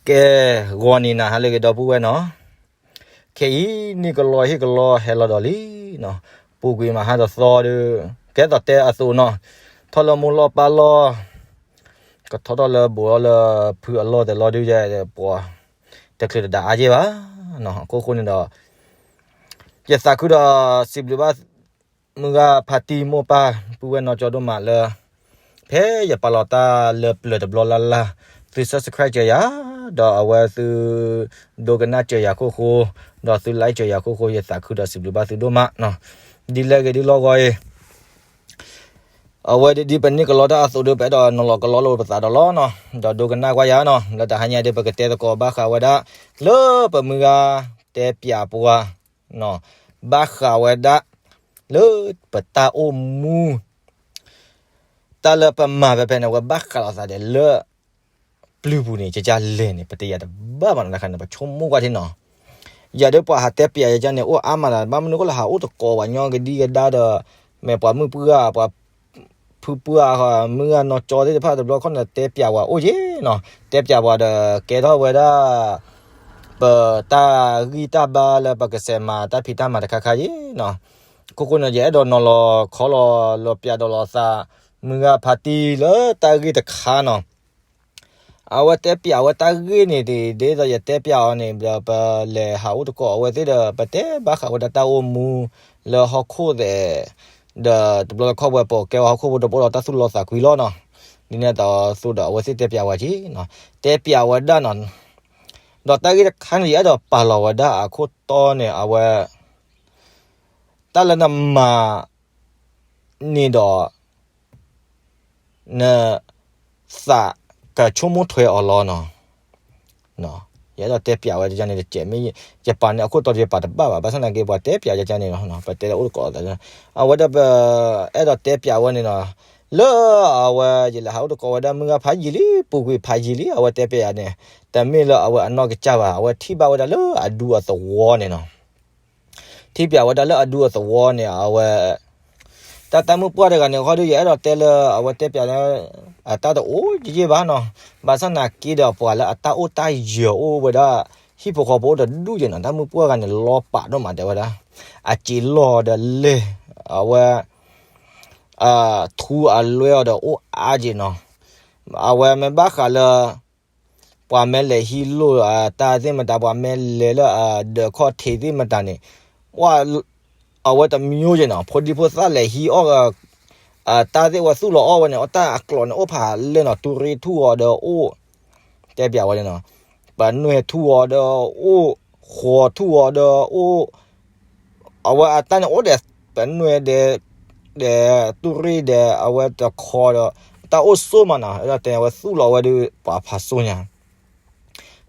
ကဲ, ဂီၤနံၤနၤဟါလၢအဂ့ၤ ဒီပုၢ်ဝဲၢ်နီၤ, ခဲအံၤန့ၣ်ကလီဟ့ၣ်ကလီဟဲလီၤဒီးလံနီၤ, ပူၤကွံာ်မဟါတသီဒီး ကဲသိးတဲအသိးနီၤ, ထီၣ်လၢမိၢ်လီၢ်ပၢ်လီၢ်, ကထီၣ်ထီၣ်လၢဘူးလီၢ်လၢဖုအလီၢ်တလီၢ်ဒုးယဲ ပှၤတချုးတဒါအါက့ၢ်ဘၣ်နီၤ, အခိၣ်ဃိန့ၣ်ဒီး ယသးခုဒီးစံးဘျုးဘၣ် မုၢ်ဂၤဖါတံၢ်မိၢ်ပၢ် ပုၢ်ဝဲၢ်နီၢ်ကၠီဒိၣ်မးလၢ ဖဲယပာ်လီၤတၢ်လၢပျၢၤတဘျီလၢ်လၢ် သု subscribe စၢၤယၤ, ဒီးအဝဲသု ဒိကနၣ်စၢၤယၤခိၣ်ဃိ, ဒီးသု like စၢၤယၤခိၣ်ဃိ ယသးခုဒီးစံးဘျုးဘၣ်သုဒိၣ်မးနီၤ, ဒ်လဲၣ်ဂ့ၤဒ်လီၢ်ဂီၤအံၤ အဝဲဒ်ဒ်ပန့ၢ်ကလီတၢ်အသိးဒီး ပအဲၣ်ဒိးနီၤလီၤကလီလိာ်ပသးဒီးလီၤနီၤ, ဒီးဒိကနၣ်ကွၢ်ယၤနီၤ, လၢတဟါညါဒီး ပကတဲသကိးဘၣ်ဃးဝဲဒၣ် လၢပမုၢ်ဂၤတဲပၠးပှၤ ဘၣ်ဃးဝဲဒၣ် လၢပတၢ်အိၣ်မူ တၢ်လၢပမၤဖဲဖဲန့ၣ် အဝဲဘၣ်ဃးလိာ်သးဒီးလၢ ပျုၤပူၤန့ၣ် ကကလဲၣ်န့ၣ် ပတယာ်တဘၣ်ဘၣ်နီၤ, တခါန့ၣ် ပဆိကမိၣ်ကွၢ်ထံနီၤ, ယၤဒီးပှၤဟးတဲပၠးယကန့ၣ် အိၣ်အါမးလီၤ, ဘၣ်မနုၤအဃိလၢဟးအိၣ်တကိးပှၤညီကဒံကဒါဒီး မ့ၢ်ပှၤမုၣ်ပှၢ် ပှၤဖုပှၢ် မုၢ်ဂၤနီၢ်ကၠီသ့ၣ်တဖၣ်တဘျီခီန့ၣ် တဲပၠးပှၤအိၣ်က့နီၤ, တဲပၠးပှၤဒီးကဲထီၣ်ဝဲဒၣ် ပတၢ်ဂံၢ်တၢ်ဘါလၢပကစဲးမၤတၢ်ဖံးတၢ်မၤတခါခါက့နီၤ, အခိၣ်ဃိန့ၣ် ယအဲၣ်ဒိးနီၤလီၤခီလီၤလီၤပၠးဒီးလိာ်သး မုၢ်ဂၤဖါတံၢ်လၢတၢ်ဂ့ၢ်တခါနီၤ, အဝဲတဲပၠးဝဲတၢ်ဂ့ၢ်န့ၣ် ဒ်သိးယတဲပၠးအီၤန့ၣ်ဒီး ပလဲၤဟးအိၣ်တကိးအဝဲသ့ၣ်ဒီး ပတဲဘၣ်ဃးဝဲဒၣ်တၢ်အိၣ်မူလၢဟီၣ်ခိၣ်သဲး, ဒီးတဘျီလၢခီၣ်ဝဲ ပကဲဝဲဟီၣ်ခိၣ်ဖိတဘိဒီးတၢ်သူၣ်လီသးကွံလီၤနီၤ, ဒ်န့ၣ်အသိးဒီးအဝဲသ့ၣ်တဲပၠးဝဲက့နီၤ, တဲပၠးဝဲဒၣ်နီၤ, ဒီးတၢ်ဂ့ၢ်တခါန့ၣ် ယအဲၣ်ဒိးပာ်လီၤဝဲဒၣ်အခိၣ်တီန့ၣ် အဝဲ တၢ်လၢနမၤန့ၣ်ဒီး နသးကဆိကမိၣ်ထွဲအီၤလီၤနီၤ, ယအဲၣ်ဒိးတဲပၠးဝဲဒ်န့ၣ်တကဲး, မ့ၢ်ယပာ်န့ၣ်အခိၣ်တီဒီးယပာ်တဘၣ်ဘၣ်, ဘၣ်ဆၣ်သနာ်က့ ပှၤတဲပၠးယကန့ၣ်လီၤ, ပတဲလၢအိၣ်တကိးသး, အဝဲဒၣ်ပအဲၣ်ဒိးတဲပၠးဝဲန့ၣ်နီၤ, လၢအဝဲ ယလဲၤဟးအိၣ်တကိးဝဲဒၣ်မုၢ်ဂၤဖးယံာ်လံ, ပူၤကွံာ်ဖးယံာ်လံ, အဝဲတဲပၠးယၤန့ၣ် တမ့ၢ်လၢအဝဲအနီၢ်ကစၢ်ဘၣ်, အဝဲထံၣ်ဘၣ်ဝဲဒၣ်လၢအဒူအသဝီန့ၣ်နီၤ, ထံၣ်ပၠးဝဲဒၣ်လၢအဒူအသဝီန့ၣ် အဝဲ တၢ်တၢ်မုၢ်ပှၢ်တဂၤန့ၣ်ဃီဒီး ယအဲၣ်ဒိးတဲလၢအဝဲတဲပၠးလၢ အတၢ်တအိၣ်က့ဘၣ်နီၤ, ဘၣ်ဆၣ်သနာ်က့ဒီးပှၤလၢအတၢ်အိၣ်တၢ်ယၢၤအိၣ်ဝဲဒၣ် ဟံၣ်ဖိဃီဖိအိၣ်တဒူၣ်က့နီၤ, တၢ်မုၢ်ပှၢ်ဂၤန့ၣ် လီၤပာ်ဒိၣ်မးတဲဝဲဒၣ်, အစ့လီၤဒီးလဲၢ်, အဝဲ ထူအလွဲအီၤဒီးအိၣ်အါက့နီၤ, အဝဲမ့ၢ်ဘၣ်ဃးလၢ ပှၤမ့ၢ်လဲၤဟံးလိၢ်အတၢ်သ့ၣ်မတၤ, ပှၤမ့ၢ်လဲၤလၢအဒၢးခီၣ်ထံးသ့ၣ်မတၤန့ၣ်, အဝဲတမျိုးက့နီၤ, ဖိဒံဖိသၣ်လဲၤဟံးအီၣ် တၢ်သ့ၣ်ဝဲသူၣ်လီၤအီၣ်ဝဲန့ၣ် အတၢ်အကျိၤန့ၣ် အိၣ်ဖးလဲၢ်နီၤ, တူရ့ထူၣ်အီၤဒီးအိၣ်, တဲပၠးဝဲန့ၣ်နီၤ, ပနွဲၢ်ထူၣ်အီၤဒီးအိၣ်, ဃီၤထူၣ်အီၤဒီးအိၣ်, အဝဲအတၢ်န့ၣ်အိၣ်ဒီး ပနွဲၢ်ဒီး ဒီးတူရ့ဒီး အဝဲတခီဒီး တၢ်အိၣ်ဆိးမးနီၤ, အဲၣ်ဒိးတဲအဝဲသူၣ်လီၤဝဲဒီး ပှၤဖးစိညါ,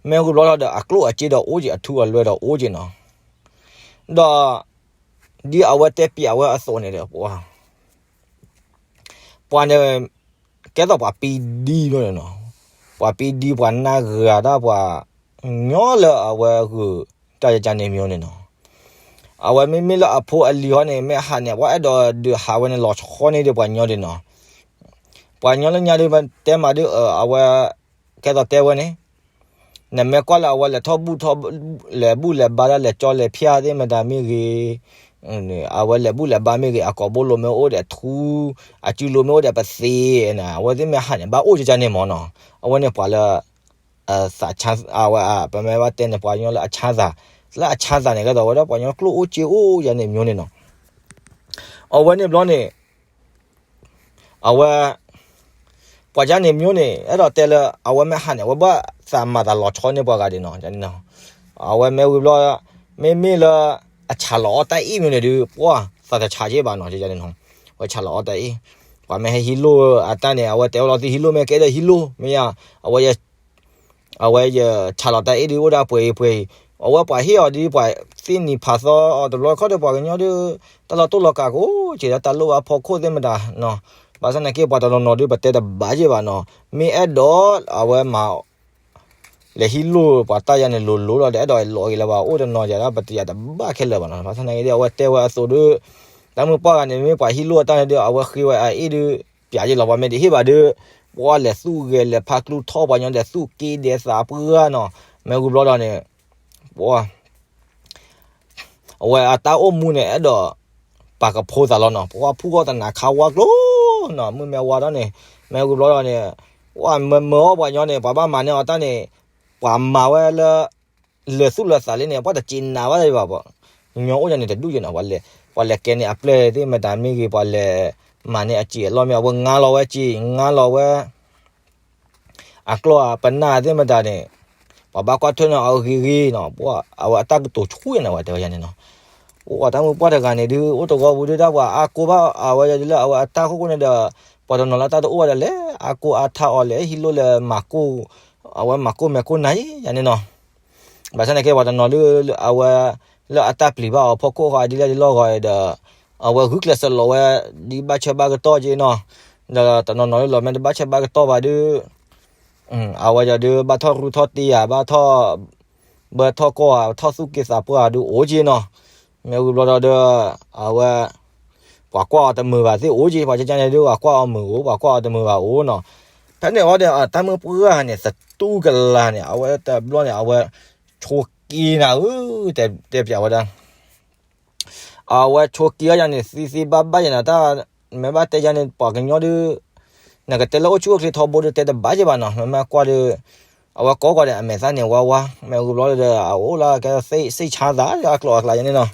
မ့ၢ်ဂုာ်ဘျီလီၤဒီး အကျိၣ်အစ့ဒီးအိၣ်က့ အထူအလွဲဒီးအိၣ်က့နီၤ, ဒီး ဒ်အဝဲတဲပျးဝဲအသိးန့ၣ်ဒီး ပှၤ ပှၤန့ၣ် ကဲသိးပှၤပံဒံဘျီန့ၣ်နီၤ, ပှၤပံဒံ ပှၤနၢ်ဂၤတၢ် ပှၤညီလၢအဝဲဂုာ်တၢ်ယကန့ၣ်မ့ၢ်န့ၣ်နီၤ, အဝဲမ့မ့ၢ်လၢအဖိအလံၤဟီန့ၣ် မ့ၢ်ဟးန့ၣ် ပှၤအဲၣ်ဒိးဒုးဟးဝဲန့ၣ် လီၤဆီန့ၢ်ဒီးပှၤညီဒံးနီၤ, ပှၤညီလၢညါဒုး တဲမးဒုး အဝဲ ကဲသိးတဲဝဲန့ၣ် နမ့ၢ်ကွၢ်လၢအဝဲလဲၤထီၣ်ဘူၣ်ထီၣ် လဲၤဘူၣ်လဲၤဘါဒၣ် လဲၤကၠီလဲၤဖၠၣ်သ့ၣ်မတၤမ့ၢ်ဂ့ၤ, အဝဲလဲၤဘူၣ်လဲၤဘါမ့ၢ်ဂ့ၤ အကိာ်ဘိလိၤမ့ၢ်အိၣ်ဒီးထူ, အစုလိၤမ့ၢ်အိၣ်ဒီးပသ့, အဝဲသ့ၣ်မ့ၢ်ဟးန့ၣ် ဘၣ်အိၣ်ကကန့ၣ်မ့ၢ်နီၤ, အဝဲန့ၣ်ပှၤလၢ သးဆါ, အဝဲ ပမ့ၢ်ဘၣ်တဲန့ၣ် ပှၤကညီလၢအဆါသး, လၢအဆါသးန့ၣ် ကဲသိးဝဲဒၣ်ပှၤကညီကျိၣ်အိၣ်စ့အိၣ်ယၤန့ၣ်မ့ၢ်န့ၣ်နီၤ, အဝဲန့ၣ်ဘျီန့ၣ် အဝဲ ပှၤကန့ၣ်မ့ၢ်န့ၣ် အဲၣ်ဒိးတဲလၢ အဝဲမ့ၢ်ဟးန့ၣ် အဝဲဘၣ်သးမၤသးလီၤဆီန့ၢ်ပှၤဂၤဒံးနီၤ, အဝဲမ့ၢ်ဝံၤဘျီ မ့မ့ၢ်လၢ အဆၣ်လီၤအီၣ်တၢ်အ့ၣ်မ့ၢ်န့ၣ်ဒုး ပှၤသးတဆါက့ဘၣ်နီၤ, န့ၣ် အဝဲဆၣ်လီၤအီၣ်တၢ်အ့ၣ်, ပှၤမ့ၢ်ဟဲဟံးလိၢ်အတၢ်န့ၣ် အဝဲတဲဝဲလီၤသ့ၣ်ဟံးလိၢ်မ့ၢ်ကဲဒီးဟံးလိၢ် မ့ၢ်ယါ အဝဲ အဝဲယဆၣ်လီၤတၢ်အ့ၣ်ဒုးအိၣ်ဒၣ်ပှဲၤအံၤပှဲၤအံၤ, အဝဲပှၤဟ့ၣ်အီၤဒ်ပှၤသ့ၣ်နံၤဖးသီအီၤတဘျီခီဒီးပှၤကညီဒုး တၢ်လီၤတိၢ်လီၤကးကိးက့ၤဒီးတၢ်လိၣ်ဘၣ်ဖီခိၣ်သ့ၣ်မတၤ, ဘၣ်ဆၣ်သနာ်က့ပှၤတနီၤနီၤဒုး ပတဲတဘၣ်က့ၤဘၣ်နီၤ, မ့ၢ်အဲၣ်ဒိးအဝဲမၤ လဲၤဟံးလိၢ်ပှၤတၢ်ယါန့ၣ် လိၤလိၤလီၤဒီး အဲၣ်ဒိးလီၤက့ၤလၢၤဘၣ် အိၣ်တနီၤယၤဒၣ် ပတယၤတဘၣ်ခဲလၢာ်ဘၣ်နီၤ, ဘၣ်ဆၣ်သနာ်က့ဒီး အဝဲတဲဝဲအသိးဒုး တၢ်မုၢ်ပှၢ်ဂၤန့ၣ် မ့ၢ်ပှၤဟံးလိၢ်အတၢ်န့ၣ်ဒုး အဝဲဃ့ဝဲအအ့ၣ်ဒုး ပျးယ့ၢ်လီၤ ပှၤမ့ၢ်တဟ့ၣ်ဘၣ်ဒုး ပှၤလဲၤသူၣ်ဂဲၤလဲၤဖးကျူထီၣ်ပှၤညီ လဲၤသူၣ်က့ဒဲးသးပှၢ်နီၤ, မ့ၢ်ဝံၤဘျီဒီးန့ၣ် ပှၤ အဝဲအတၢ်အိၣ်မူန့ၣ် အဲၣ်ဒိးပာ်ကဖိသးလီၤနီၤ, ပှၤဖုၣ်အီၣ်သနးခါဝါကျိနီၤ, မုၢ်မ့ၢ်ဝါဒီးန့ၣ်, မ့ၢ်ဝံၤဘျီဒီးန့ၣ် ပှၤမၢမၢအီၣ်ပှၤညီန့ၣ် ပှၤဘၣ်မၤန့ၢ်အီၤတၢ်န့ၣ် ပှၤမၤဝဲလၢ လၢာ်သူၣ်လၢာ်သးလံန့ၣ် ပှၤတစ့နးဘၣ်ဘၣ်, ညီအိၣ်ယၤန့ၣ်တဒူၣ်ယဲနီၤ, ပှၤလဲၤကဲန့ၣ်အပျဲၢ်သ့ၣ်မတၤမ့ၢ်ဂ့ၤ ပှၤလဲၤမၤန့ၢ်အစ့အလီၢ်မ့ၢ် အဝဲငါလီၤဝဲစ့ ငါလီၤဝဲ အကျီၢ်အပနၢ်သ့ၣ်မတၤန့ၣ် ပှၤဘၣ်ကွၢ်ထွဲန့ၣ်အဂ့ၤဂ့ၤနီၤ, ပှၤအဝဲအတၢ်ကတိၤဆူၣ်ယဲနီၤ ပှၤတဲဝဲယဲန့ၣ်နီၤ, အိၣ်တၢ်မုၢ်ပှၢ်တဂၤန့ၣ်ဒုး အိၣ်တဂီၢ်ပူၤဒုး တၢ်ပှၤအါကိၢ်ဘၣ် အဝဲဒုးလၢအဝဲအတၢ်ခိၣ်ဃိန့ၣ်ဒီး ပှၤတနီၤလၢတၢ်တအိၣ်ဝဲဒီးလဲၤအါကိၢ်အါထါအီၤလဲၤဟံၣ်လိၣ်လဲၤမၤကိၢ် အဝဲမၤကိၢ်မဲာ်ကိၢ်နၤယဲန့ၣ်နီၤ, ဘၣ်ဆၣ်န့ၣ်ကဲပှၤတနီၤဒုး အဝဲ လၢအတၢ်ပျံၤဘၣ်အီၤဖီခိၣ်ဃီဒ်လဲၣ်ဒ်လဲၣ်ဂီၤဒီး အဝဲဂုာ်ကျဲးစၢးလီၤဝဲ ဒ်ဘၣ်ဆၢဘၣ်ကတီၢ်က့နီၤ, ဒီးတနီၤနီၤဒုးလီၤမ့ၢ်တဘၣ်ဆၢဘၣ်ကတီၢ်ဘၣ်ဒုး အဝဲဒုးဘၣ်ထီၣ်ရူထီၣ်တ့ၢ်ဧါ ဘၣ်ထီၣ် ဘၢထီၣ်ကီၢ်ဧါ ထီၣ်သူၣ်က့သးပှၢ်ဧါဒုးအိၣ်က့နီၤ, မ့ၢ်ဝံၤဘျီဒီး အဝဲ ပှၤကွၢ်အီၤတမုာ်ဘၣ်သ့ၣ်အိၣ်က့ ပှၤကကန့ၣ်ဒုး ပှၤကွၢ်အီၤမုာ်အိၣ် ပှၤကွၢ်အီၤတမုာ်ဘၣ်အိၣ်နီၤ, ဖဲန့ၣ်ဝံၤဒီး တၢ်မုၢ်ပှၢ်န့ၣ် သတူၢ်ကလာ်န့ၣ် အဝဲတဘျီန့ၣ် အဝဲ ဆိက့နၤဧၢ, တဲပၠးဝဲဒၣ် အဝဲဆိက့အီၤယၤန့ၣ် သ့သ့ဘၣ်ဘၣ်ယဲနီၤ, တၢ်မ့ၢ်ဘၣ်တဲယၤန့ၣ် ပှၤကညီဒုး နကတဲလၢအိၣ်ဆူၣ်အိၣ်ချ့ထီဘိဒုးတဲတဘၣ်ယဲဘၣ်နီၤ, မ့မ့ၢ်ကွၢ်ဒီး အဝဲကိးဂီၤဒီးအမဲာ်သၣ်န့ၣ်ဝါဝါ, မ့ၢ်ဝံၤဘျီဒီး အအိၣ်လၢကဲသ့ၣ်ဆါသးလၢအကျိၤအကျဲယဲန့ၣ်နီၤ,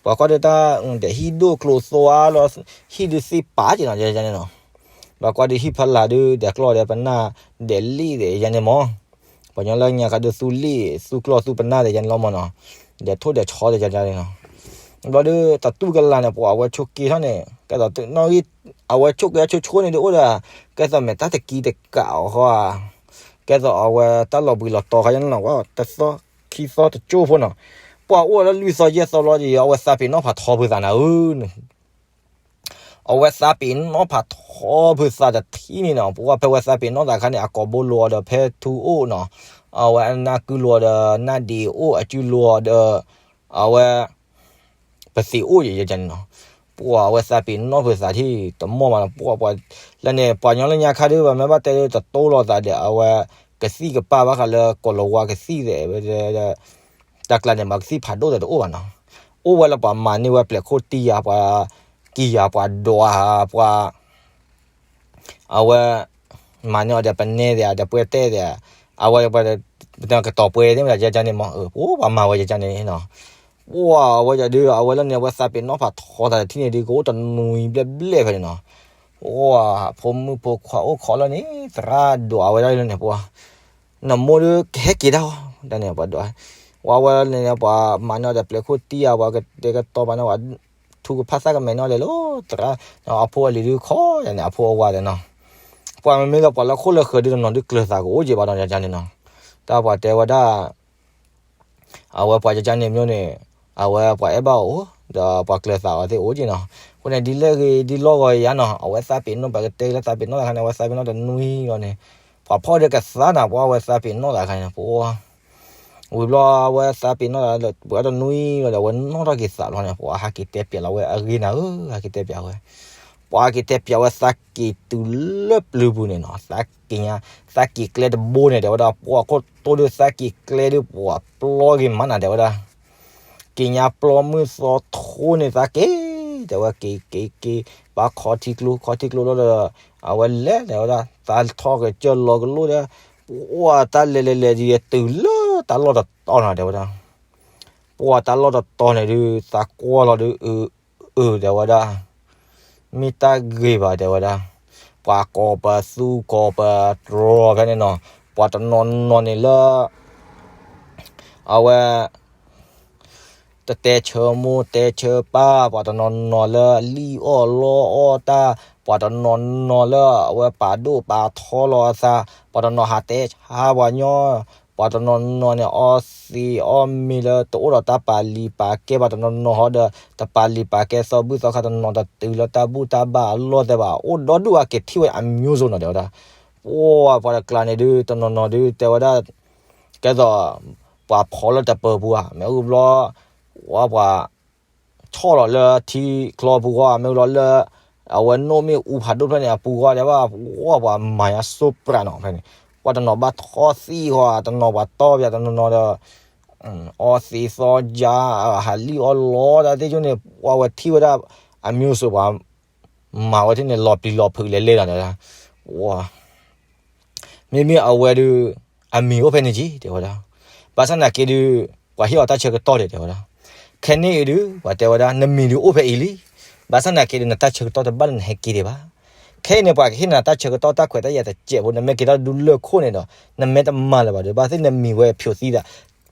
ပှၤကွၢ်ဒီးတၢ် ဒီးဟံၣ်ဒိၣ်ကျိၤသိအါလီၤ, ဟံၣ်ဒုးသ့ၣ်ပာ်က့နီၤ ယဲန့ၣ်နီၤ, ပှၤကွၢ်ဒီးဟံၣ်ဖီလာ်ဒုး ဒီးကျီၢ်ဒီးပနၢ် ဒီးလ့ၣ်ဒီးယဲန့ၣ်မး ပှၤညီလၢညါခါဒုးသူလ့ၣ် သူကျီၢ်သူပနၢ်ဒီးယဲန့ၣ်လီၤမးနီၤ, ဒီးထိၣ်ဒီးဆီဒီးယဲန့ၣ်နီၤ, ဘျီဒုးတတူၢ်ကလာ်န့ၣ် ပှၤအဝဲဆိက့ထီၣ်န့ၣ် ကဲသိးနီၣ်ဂံၢ် အဝဲဆိက့ဆိဆိန့ၣ်ဒုးအိၣ်ဒီး ကဲသိးမဲာ်တၢ်တကံတကးအီၤဃီဧါ, ကဲသိးအဝဲတၢ်လီၤဘှံးလီၤတီၤခါယဲန့ၣ်နီၤ ဝဲတသီခံသီတကၠိၢ်ဖိနီၤ, ပှၤအိၣ်လၢလွံၢ်သီယဲၢ်သီလီၤဒီး အဝဲသးပ့ၤနီၣ်ဖးထီဖုးသးနၤဧၢ အဝဲသးပ့ၤနီၣ်ဖးထီဖုးသးတထံၣ်န့ၣ်နီၤ, ပှၤဖဲဝဲသးပ့ၤနီၣ်သးခါန့ၣ် အကိာ်ဘိလိာ်အီၤဒီးဖဲထူအိၣ်နီၤ, အဝဲအနၢ်ကုလိာ်အီၤဒီးနၢ်ဒ့အိၣ် အစုလိာ်အီၤဒီး အဝဲ ပသံးအိၣ်ယဲယဲန့ၣ်နီၤ, ပှၤအဝဲသးပ့ၤနီၣ်ဖုးသးထံၣ်တမီၢ်မးနီၤ, ပှၤပှၤလၢန့ၣ် ပှၤညီလၢညါခါဒုး ပှၤမ့ၢ်ဘၣ်တဲဒုးတတိလိာ်သးဒီး အဝဲကသံၣ်ကပာ်ဘၣ်ဃးလၢကိာ်လၤဝါကသံၣ်သဲး တၢ်ကျါန့ၣ် မ့ၢ်ကသံၣ်ဖးဒိၣ်သဲးတအိၣ်ဘၣ်နီၤ, အိၣ်ဝဲလၢပှၤမၤန့ၢ်ဝဲပျဲၢ်ခိၣ်တံၢ်ဧါ ပှၤကံၢ်ဧါ ပှၤဒွးဧါ ပှၤ အဝဲ မၤန့ၢ်အီၤဒီးပနဲသ့ၣ်ဧါ ဒီးပှဲၤတဲသ့ၣ်ဧါ, အဝဲ ပှၤကတီၤပှဲၤသ့ၣ်မတၤယဲန့ၣ်မး ပှၤမၤဝဲယဲန့ၣ်နီၤ, ပှၤအဝဲယဲဒုး အဝဲလၢန့ၣ် အဝဲသးပ့ၤနီၣ်ဖးထီသးတထံၣ်န့ၣ်ဒုး ကအိၣ်တနွံဘျဲၣ်ဘျဲၣ်ဖဲန့ၣ်နီၤ, ပှၤဖိမုၣ်ဖိခွါအိၣ်ခိးလၢန့ၣ် သရၣ်ဒွးဝဲဒၣ်လၢန့ၣ် ပှၤ နမိၢ်ဒုးကဟဲက့ၤတၢ်အီၤ တၢ်န့ၣ် ပှၤဒွး, ပှၤဝဲလၢန့ၣ် ပှၤမၤန့ၢ်အီၤဒီးပျဲၢ်ခိၣ်တံၢ်ဧါ ပှၤကတဲာ်ကတီၤပာ်န့ၢ် ပှၤထူကဖၣ်သၣ်ကမဲာ်န့ၢ်အီၤလဲၤလီၤ သရၣ်, အဖိအလံၤဒုးခီယဲန့ၣ် အဖိအဝၤသ့ၣ်နီၤ, ပှၤမ့မ့ၢ်လၢပှၤလၢခိၣ်လၢဃၢၤဒုးတနီၤဒုးကျၢၤသးကအိၣ်က့ၤဘၣ်ဒီးယဲန့ၣ်နီၤ, တၢ်ပှၤတဲဝဲဒၣ် အဝဲပှၤကကန့ၣ်မ့ၢ်န့ၣ် အဝဲပှၤအဲၣ်ဘၣ်အီၤအိၣ် ဒီးပှၤကျၢၤသးအီၤသ့ၣ်အိၣ်က့ၤနီၤ, အဃိန့ၣ် ဒ်လဲၣ်ဂ့ၤဒ်လီၢ်ဂီၤယါနီၤ အဝဲသးပ့ၤနီၣ် ပှၤကတဲလၢသးပ့ၤနီၣ်သးခါန့ၣ် အဝဲသးပ့ၤနီၣ်တနွံလီၤန့ၣ်, ပှၤဖီၣ်ဒီးကသါနၤ ပှၤအဝဲသးပ့ၤနီၣ်သးခါန့ၣ် ပှၤ ဝံၤဘျီအဝဲသးပ့ၤနီၣ်သးလၢပှၤတနွံလီၤဒီး အဝဲနီၣ်ထီၣ်က့ၤသးဘျီန့ၣ် ပှၤဟးက့ၤတဲပျးလီၤဝဲအဂ့ၢ်နၤဧၢ ဟးက့ၤတဲပျးဝဲ ပှၤဟးက့ၤတဲပျးဝဲသးက့ၤတုၤလၢပျုၤပူၤန့ၣ်နီၤ, သးက့ၤညါ သးက့ၤကျဲတဘိန့ၣ် တဲဝဲဒၣ် ပှၤခိၣ်တိၢ်ဒုးသးက့ၤကျဲဒုး ပှၤပျီဂ့ၤမးနၤ တဲဝဲဒၣ်, က့ၤညါပျီမုၢ်သီထိန့ၣ်သးက့ၤ, တဲဝဲက့ၤက့ၤက့ၤ ဘၣ်ခီထံကျိ ခီထံကျိလီၤဒီး အဝဲလဲၤ တဲဝဲဒၣ် သးထီၣ်ကစၢၢ်လီၤကလိဒီး ပှၤတၢ်လဲၤလဲၤလဲၤဒ်တုၤလၢတၢ်လီၢ်တတီၤနီၤ တဲဝဲဒၣ် ပှၤတၢ်လီၢ်တတီၤန့ၣ်ဒုး သးကွၢ်လီၤဒုး အု အု တဲဝဲဒၣ်, မ့ၢ်တၢ်ဂ့ၤဘၣ် တဲဝဲဒၣ်, ပှၤကိးပသူကိးပတြီၤဖဲန့ၣ်နီၤ, ပှၤတနီၤနီၤန့ၣ်လၢ အဝဲ တတဲဆၢမိၢ်တဲဆၢပၢ်, ပှၤတနီၤနီၤလၢလံၣ်အီၣ်လီအီၣ်တၢ်, ပှၤတနီၤနီၤလၢအဝဲပာ်ဒိၣ်ပာ်ထီလီၤအသး, ပှၤတနီၤဟးတဲဆါပှၤညီ, ပှၤတနီၤနီၤန့ၣ် အီသံးအီမ့ၤလၢတအိၣ်ဒီးတၢ်ပာ်လံာ်ပာ်ကဲ, ပှၤတနီၤနီၤဟီဒီး တပာ်လံာ်ပာ်ကဲသီဘူၣ်သီခါ, တနီၤတတုၤလၢတၢ်ဘူၣ်တၢ်ဘါအလီၢ်သဲဘၣ်, အိၣ်ဒီဒူၣ်အက့ၤထံၣ်ဝဲအမျိုးစုံနီၤ တဲဝဲဒၣ်. ပှၤ ပှၤတကျါန့ၣ်ဒုး တနီၤနီၤဒုး တဲဝဲဒၣ် ကဲသိး ပှၤဖီလၢတပၢၤပူၤဧါ, မ့ၢ်ဝံၤဘျီ ဝဲပှၤ ဆီၣ်လီၤလၢထံချီပူၤဃီ, မ့ၢ်ဝံၤလီၤလၢ အဝဲနိၣ်မ့ၣ်အူဖးဒိၣ်ဖျၢၣ်န့ၣ် အပူၤဃီဒဲးဘၣ်, ဝဲပှၤမၤညါစိပြးနီၤဖဲန့ၣ်, ပှၤတနီၤဘၣ်ထီၣ်သံဃီ, တနီၤပှၤတီပၠး, တနီၤနီၤဒီး အီသံးသီယါ, ဟးလံၣ်အီလီတၢ်သ့ၣ်ကၠိန့ၣ်, ပှၤဝဲထံၣ်ဝဲဒၣ် အမျိုးစုံပှၤ မၤဝဲထံၣ်န့ၣ် လီၤပျံၤလီၤဖုးလဲၤလဲၤနီၤ, မ့မ့ၢ်အဝဲဒုး အမံၤအိၣ်ဖဲန့ၣ်က့ၤ တဲဝဲဒၣ်, ဘၣ်ဆၣ်သနာ်က့ဒုး ပှၤဟ့ၣ်အီၤတၢ်ဆၢကတီၢ်ဒံး တဲဝဲဒၣ်, ခဲန့ၣ်အံၤဒုး ပှၤတဲဝဲဒၣ် နမံၤဒုးအိၣ်ဖဲအံၤလံ, ဘၣ်ဆၣ်သနာ်က့ဒုး နတၢ်ဆၢကတီၢ်တဘၣ်လၢနဟဲက့ၤဒံးဘၣ်. ခဲအံၤန့ၣ် ပှၤကဟ့ၣ်နၤတၢ်ဆၢကတီၢ်တၢ်ခွဲးတၢ်ယာ်တစဲးဖိ, နမ့ၢ်က့ၤထီၣ်ဒုးလၢခိၣ်န့ၣ်ဒီး နမ့ၢ်တမၤလၢၤဘၣ်ဒီး ဘၣ်သ့ၣ်နမံၤဝဲဖျိးသံသး,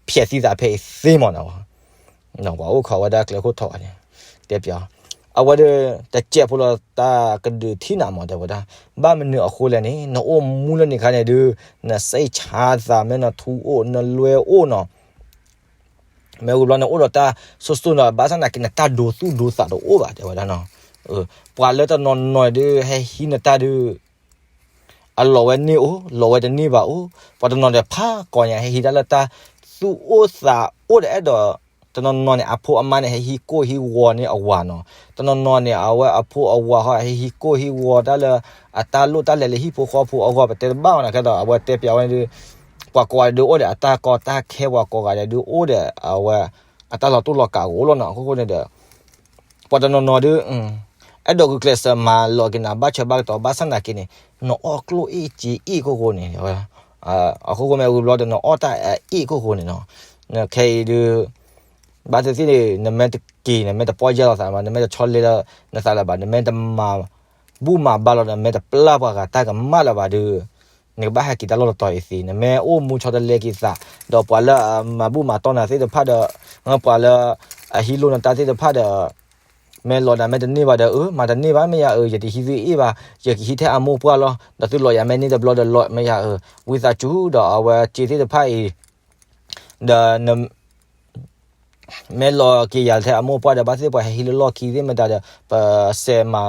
ဖျဲးသံသးဖဲအံၤသ့မးနီၤ, ပှၤအိၣ်ခိးဝဲဒၣ်ကျဲခိၣ်ထီၣ်အီၤန့ၣ်, တဲပၠး, အဝဲဒုး တစဲးဖိလီၤတၢ်ကဒုးထံၣ်နၤမး တဲဝဲဒၣ်, ဘၣ်မနုၤအဃိလဲၣ်န့ၣ် နအိၣ်မူလၢန့ၣ်အခါန့ၣ်ဒုး နစ့ဆါသး မ့ၢ်နထူအိၣ် နလွဲအိၣ်နီၤ မ့ၢ်ဝံၤဘျီန့ၣ် အိၣ်ဒီးတၢ်စိစိနီၤ, ဘၣ်ဆၣ်သနာ်က့ နတၢ်ဒိသူၣ်ဒိသးတအိၣ်ဘၣ် တဲဝဲဒၣ်နီၤ, ပှၤလၢတနီၤနီၤဒုး ဟဲဟံးနတၢ်ဒုး အလီၤဝဲန့ၢ်အိၣ် လီၤဝဲတန့ၢ်ဘၣ်အိၣ်, ပှၤတနီၤဒီးဖးကီညါ ဟဲဟံးတၢ်လၢတၢ်သူၣ်အိၣ်သးအိၣ်ဒီးအဲၣ်ဒိး, တနီၤနီၤန့ၣ် အဖိအမါန့ၣ် ဟဲဟံးကိၢ်ဟံးဂီၤန့ၢ်အဝၤနီၤ, တနီၤနီၤန့ၣ် အဝဲအဖိအဝၤဟီ ဟဲဟံးကိၢ်ဟံးဂီၤတၢ်လၢ အတၢ်လိၣ်တၢ်လဲၤလၢဟံၣ်ဖိဃီဖိအဂီၢ် ပတဲတဘၣ်အီၤနီၤ, ကဲသိး အဝဲတဲပၠးဝဲဒုး ပှၤကိးဂၤဒဲးဒုးအိၣ်ဒီးအတၢ်ကီတၢ်ခဲ, ပှၤကိးဂၤဒဲးဒုးအိၣ်ဒီးအဝဲ အတၢ်လီၤတိၢ်လီၤကးကအိၣ်လီၤနီၤ, အခိၣ်ဃိန့ၣ်ဒီး ပှၤတနီၤနီၤဒုး အဲၣ်ဒိးဂုာ်ကျဲးစၢးမၤလီၤက့ၤနၤဘၣ်ဆၢဘၣ်ကတီၤ, ဘၣ်ဆၣ်သနာ်က့န့ၣ် နအီၣ်ကျိၣ်အ့ၣ်စ့အ့ၣ်ခိၣ်ဃိန့ၣ်, အခိၣ်ဃိမ့ၢ်ဝံၤဘျီဒီး နအီၣ်တၢ်အအ့ၣ်ခိၣ်ဃိန့ၣ်နီၤ, ခဲအံၤဒုး ဘၣ်သ့ၣ်သ့ၣ်န့ၣ် နမ့ၢ်တက့ၤ နမ့ၢ်တပီၢ်ယၢ်လီၤသးဘၣ်, နမ့ၢ်တဆီလဲလီၤနသးလၢၤဘၣ်, နမ့ၢ်တမၤဘူၣ်မၤဘါလီၤ, နမ့ၢ်တပျၢ်ပှၤဂၤတၢ်ကမၣ်လၢၤဘၣ်ဒီး နကဘၣ်ဟဲက့ၤတၢ်လီၢ်တတီၤအံၤသ့, နမ့ၢ်အိၣ်မူဆီတလဲက့ၤသး, ဒီးပှၤလၢအမၤဘူၣ်မၤတီၢ်နၤသ့ၣ်တဖၣ်ဒီး ပှၤလၢအဟံးလိၢ်နတၢ်သ့ၣ်တဖၣ်ဒီး မ့ၢ်လီၤနၤမ့ၢ်တန့ၢ်ဘၣ်ဒီး အၢ မၤတန့ၢ်ဘၣ် မ့ၢ်ယၤအၢ ယတဟံးသုအ့ၣ်ဘၣ်, ယကဟံးထဲအမိၢ်ပှၢ်လီၤ, ဒီးသုလီၤယၤမ့ၢ်န့ၢ်တဘျီဒီးလီၤ မ့ၢ်ယၤအၢ, ဝံသးစူၤဒီးအဝဲစ့သ့ၣ်တဖၣ်အံၤ ဒီး မ့ၢ်လီၤက့ၤယၤထဲအမိၢ်ပှၢ်ဒီး ဘၣ်သ့ၣ်ပှၤဟဲဟံးလၢလီၢ်ခံသ့ၣ်မတၤဒီး ပစဲးမၤ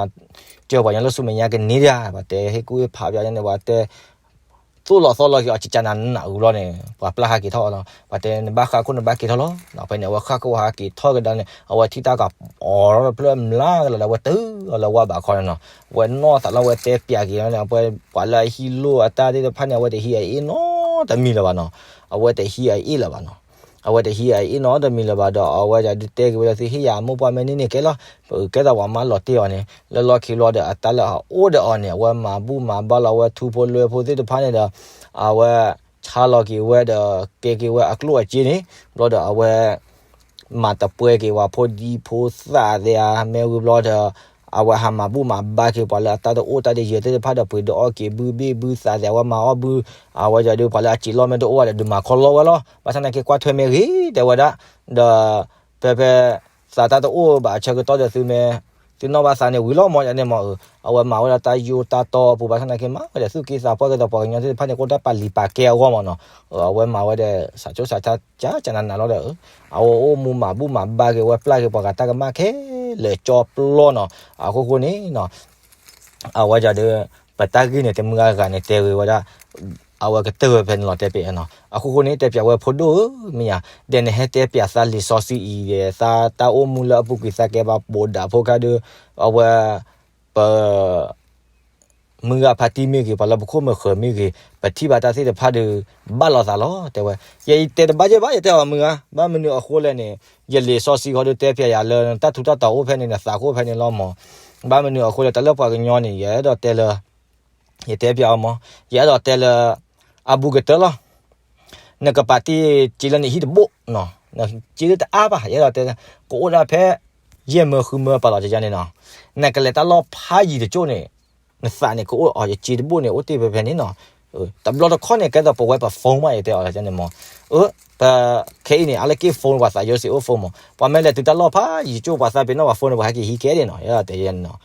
စၢၤပှၤကညီလၢဆူမဲာ်ညါကန့ၢ်ဒံးဧါ, ပှၤတဲဟ့ၣ်ကူၣ်ဟ့ၣ်ဖးပၠးန့ၣ် ပှၤတဲ သိၣ်လီၤသီလီၤက့ၤအီၤ ကကနးနးဝံၤဘျီန့ၣ် ပှၤပျၢ်ဟးက့ၤထီၣ်အီၤလီၤ, ပှၤတဲနဘၣ်ဃးခိၣ်နဘၣ်က့ၤထီၣ်လီၤ, ဖဲန့ၣ် အဝဲဃၣ်ခိၣ်ဟးက့ၤထီၣ်ကဒါန့ၣ် အဝဲထံၣ်တၢ်ကအိးထီၣ်တဖျၢၣ်မျးကလးဒီး အဝဲတုၤအီၤလၢဝါဘးခီန့ၣ်နီၤ, အဝဲနီၢ်သးလီၤ အဝဲတဲပၠးက့ၤန့ၣ် ပှၤလၢအဟံးလိၢ်အတၢ်သ့ၣ်တဖၣ်န့ၣ် အဝဲတဟံးအအ့ၣ်နီတမံၤလၢၤဘၣ်နီၤ, အဝဲတဟံးအအ့ၣ်လၢၤဘၣ်နီၤ, အဝဲတဟံးအအ့ၣ်နီတမံၤလၢၤဘၣ်ဒီး အဝဲဒုးတဲက့ၤဝဲဒၣ် သုဟ့ၣ်ယၤအမိၢ်ပှၢ်မ့ၢ်န့ၢ်န့ၣ်ကဲလီၤ, ကဲသိးပှၤမၢလီၤတ့ၢ်အီၤန့ၣ် လၢလီၢ်ခံဘျီဒီး အတၢ်လၢအအိၣ်ဒီးအီၤန့ၣ် အဝဲမၤဘူၣ်မၤဘါလီၤ အဝဲထူဖိလွဲဖိသ့ၣ်တဖၣ်န့ၣ်ဒီး အဝဲဆါလီၤက့ၤဝဲဒီး ကဲက့ၤဝဲအကျိၣ်အစ့န့ၣ် ဘျီဒီးအဝဲ မၤတပှဲက့ၤဝဲဖိဒံဖိသၣ်သ့ၣ်ဧါ, မ့ၢ်ဝံၤဘျီဒီး အဝဲဟးမၤဘူၣ်မၤဘါက့ၤပှၤလၢအတၢ်တအိၣ်တၢ်တယၢၤသ့ၣ်တဖၣ်ဒီး ပှ့ၤဒုးအီၣ်က့ၤဘုဘ့ၣ်ဘုသးသ့ၣ် အဝဲမၤအီၣ်ဘု, အဝဲဒုးပှၤလၢအစံးလီၢ်မ့ၢ်တအိၣ်ဘၣ်ဒီး ဒုးမၤခီလီဝဲလီၤ, ဘၣ်ဆၣ်သနာ်က့ကွၢ်ထွဲမ့ၢ်ဂ့ၤ တဲဝဲဒၣ်, ဒီး ဖဲဖဲ သးတၢ်တအိၣ်ဘၣ်အဆၢကတီၢ်ဒီးသုမ့ၢ် သုနီၣ်ဘၣ်သးန့ၣ်ဝံၤလီၤမး ယန့ၣ်မး, အဝဲမၤဝဲဒၣ်တၢ်ယိၣ်တၢ်တီအပူၤ ဘၣ်ဆၣ်သနာ်က့မၤဝဲဒီးသူၣ်က့သးပှၢ်က့ၤဒီးပှၤကညီသ့ၣ်တဖၣ်န့ၣ် ကအိၣ်တၢ်ပာ်လံၤပာ်ကဲအဂီၢ်မးနီၤ, အဝဲမၤဝဲဒီး စးကၠိစးဆါကၠးကၠးနးနးလီၤဒီး အဝဲအိၣ်မူမၤဘူၣ်မၤဘါက့ၤဝဲ ပျၢ်က့ၤပှၤဂၤတၢ်ကမၣ်ခဲလၢာ်ကၠီပျီနီၤ, အဃိဃိန့ၣ် အဝဲဒၣ်ဒီး ပတၢ်ဂ့ၢ်န့ၣ် တမုၢ်ဂၤဂၤန့ၣ် တဲဂ့ၤဝဲဒၣ် အဝဲကတၢၢ်ဝဲဖဲန့ၣ်လီၤ တဲပျးနီၤ, အဃိဃိန့ၣ် တဲပျးဝဲဖိဒိၣ်ဧၢ မ့ၢ်ယၤ ဒ်နဟဲတဲပျးသးလံာ်စီဆှံအံၤဒီး သးတၢ်အိၣ်မူလၢအပူၤကွံာ်သးကဲဘၣ်ပိာ်ဒၣ်ဖိခါဒီး အဝဲ ပ မုၢ်ဂၤဖါတံၢ်မ့ၢ်ဂ့ၤ ပှၤလၢပခိၣ်မုၢ်ဃၢၤမ့ၢ်ဂ့ၤ ပထံၣ်ဘၣ်တၢ်သ့ၣ်တဖၣ်ဒီး ဘၣ်လိာ်သးလီၤ တဲဝဲ, ယတဲတဘၣ်ယဲဘၣ် ယတဲအီၤမုၢ်ဂၤ ဘၣ်မနုၤအဃိလဲၣ်န့ၣ် ယလံာ်စီဆှံဃီဒီးတဲပျးယၤလၢ တၢ်ထူးတၢ်တီၤအိၣ်ဖဲန့ၣ် နသးကအိၣ်ဖဲန့ၣ်လီၤမး, ဘၣ်မနုၤအဃိလဲၣ် တၢ်လၢပှၤကညီန့ၣ် ယအဲၣ်ဒိးတဲလၢ ယတဲပျးအီၤမး, ယအဲၣ်ဒိးတဲလၢ အဘူးကတၢၢ်လီၤ နကပာ်တ့ၢ်စ့လၢနဟံၣ်တဘိနီၤ, နစ့လၢတအါဘၣ် ယအဲၣ်ဒိးတဲ ကအိၣ်ဒၣ်ဖဲ ယဲၢ်မၢဃုမၢပာ်လီၤကယါန့ၣ်နီၤ, နကလဲၤတၢ်လီၢ်ဖးယံၤတကၠိၢ်န့ၣ် နသးန့ၣ်ကအိၣ်အီၤ ယစ့တဘိန့ၣ် အိၣ်တ့ၢ်ဖဲဖဲန့ၣ်နီၤ, တဘျီတခီၣ်န့ၣ် ကဲသိးပဝဲပ phone မး ယတဲအီၤန့ၣ်မး, ပ ခဲအံၤန့ၣ် အါလၢက့ၢ် phone ပှၤသးယိစ့အိၣ် phone မး, ပှၤမ့ၢ်လဲၤတုၤတၢ်လီၢ်ဖးယံၤတကၠိၢ် ပှၤသးပ့ၤနီၣ်ပှၤ phone န့ၣ် ပှၤဟဲက့ၤဟံးကဲဒၣ်နီၤ, ယဲဒၣ်တဲယဲန့ၣ်နီၤ,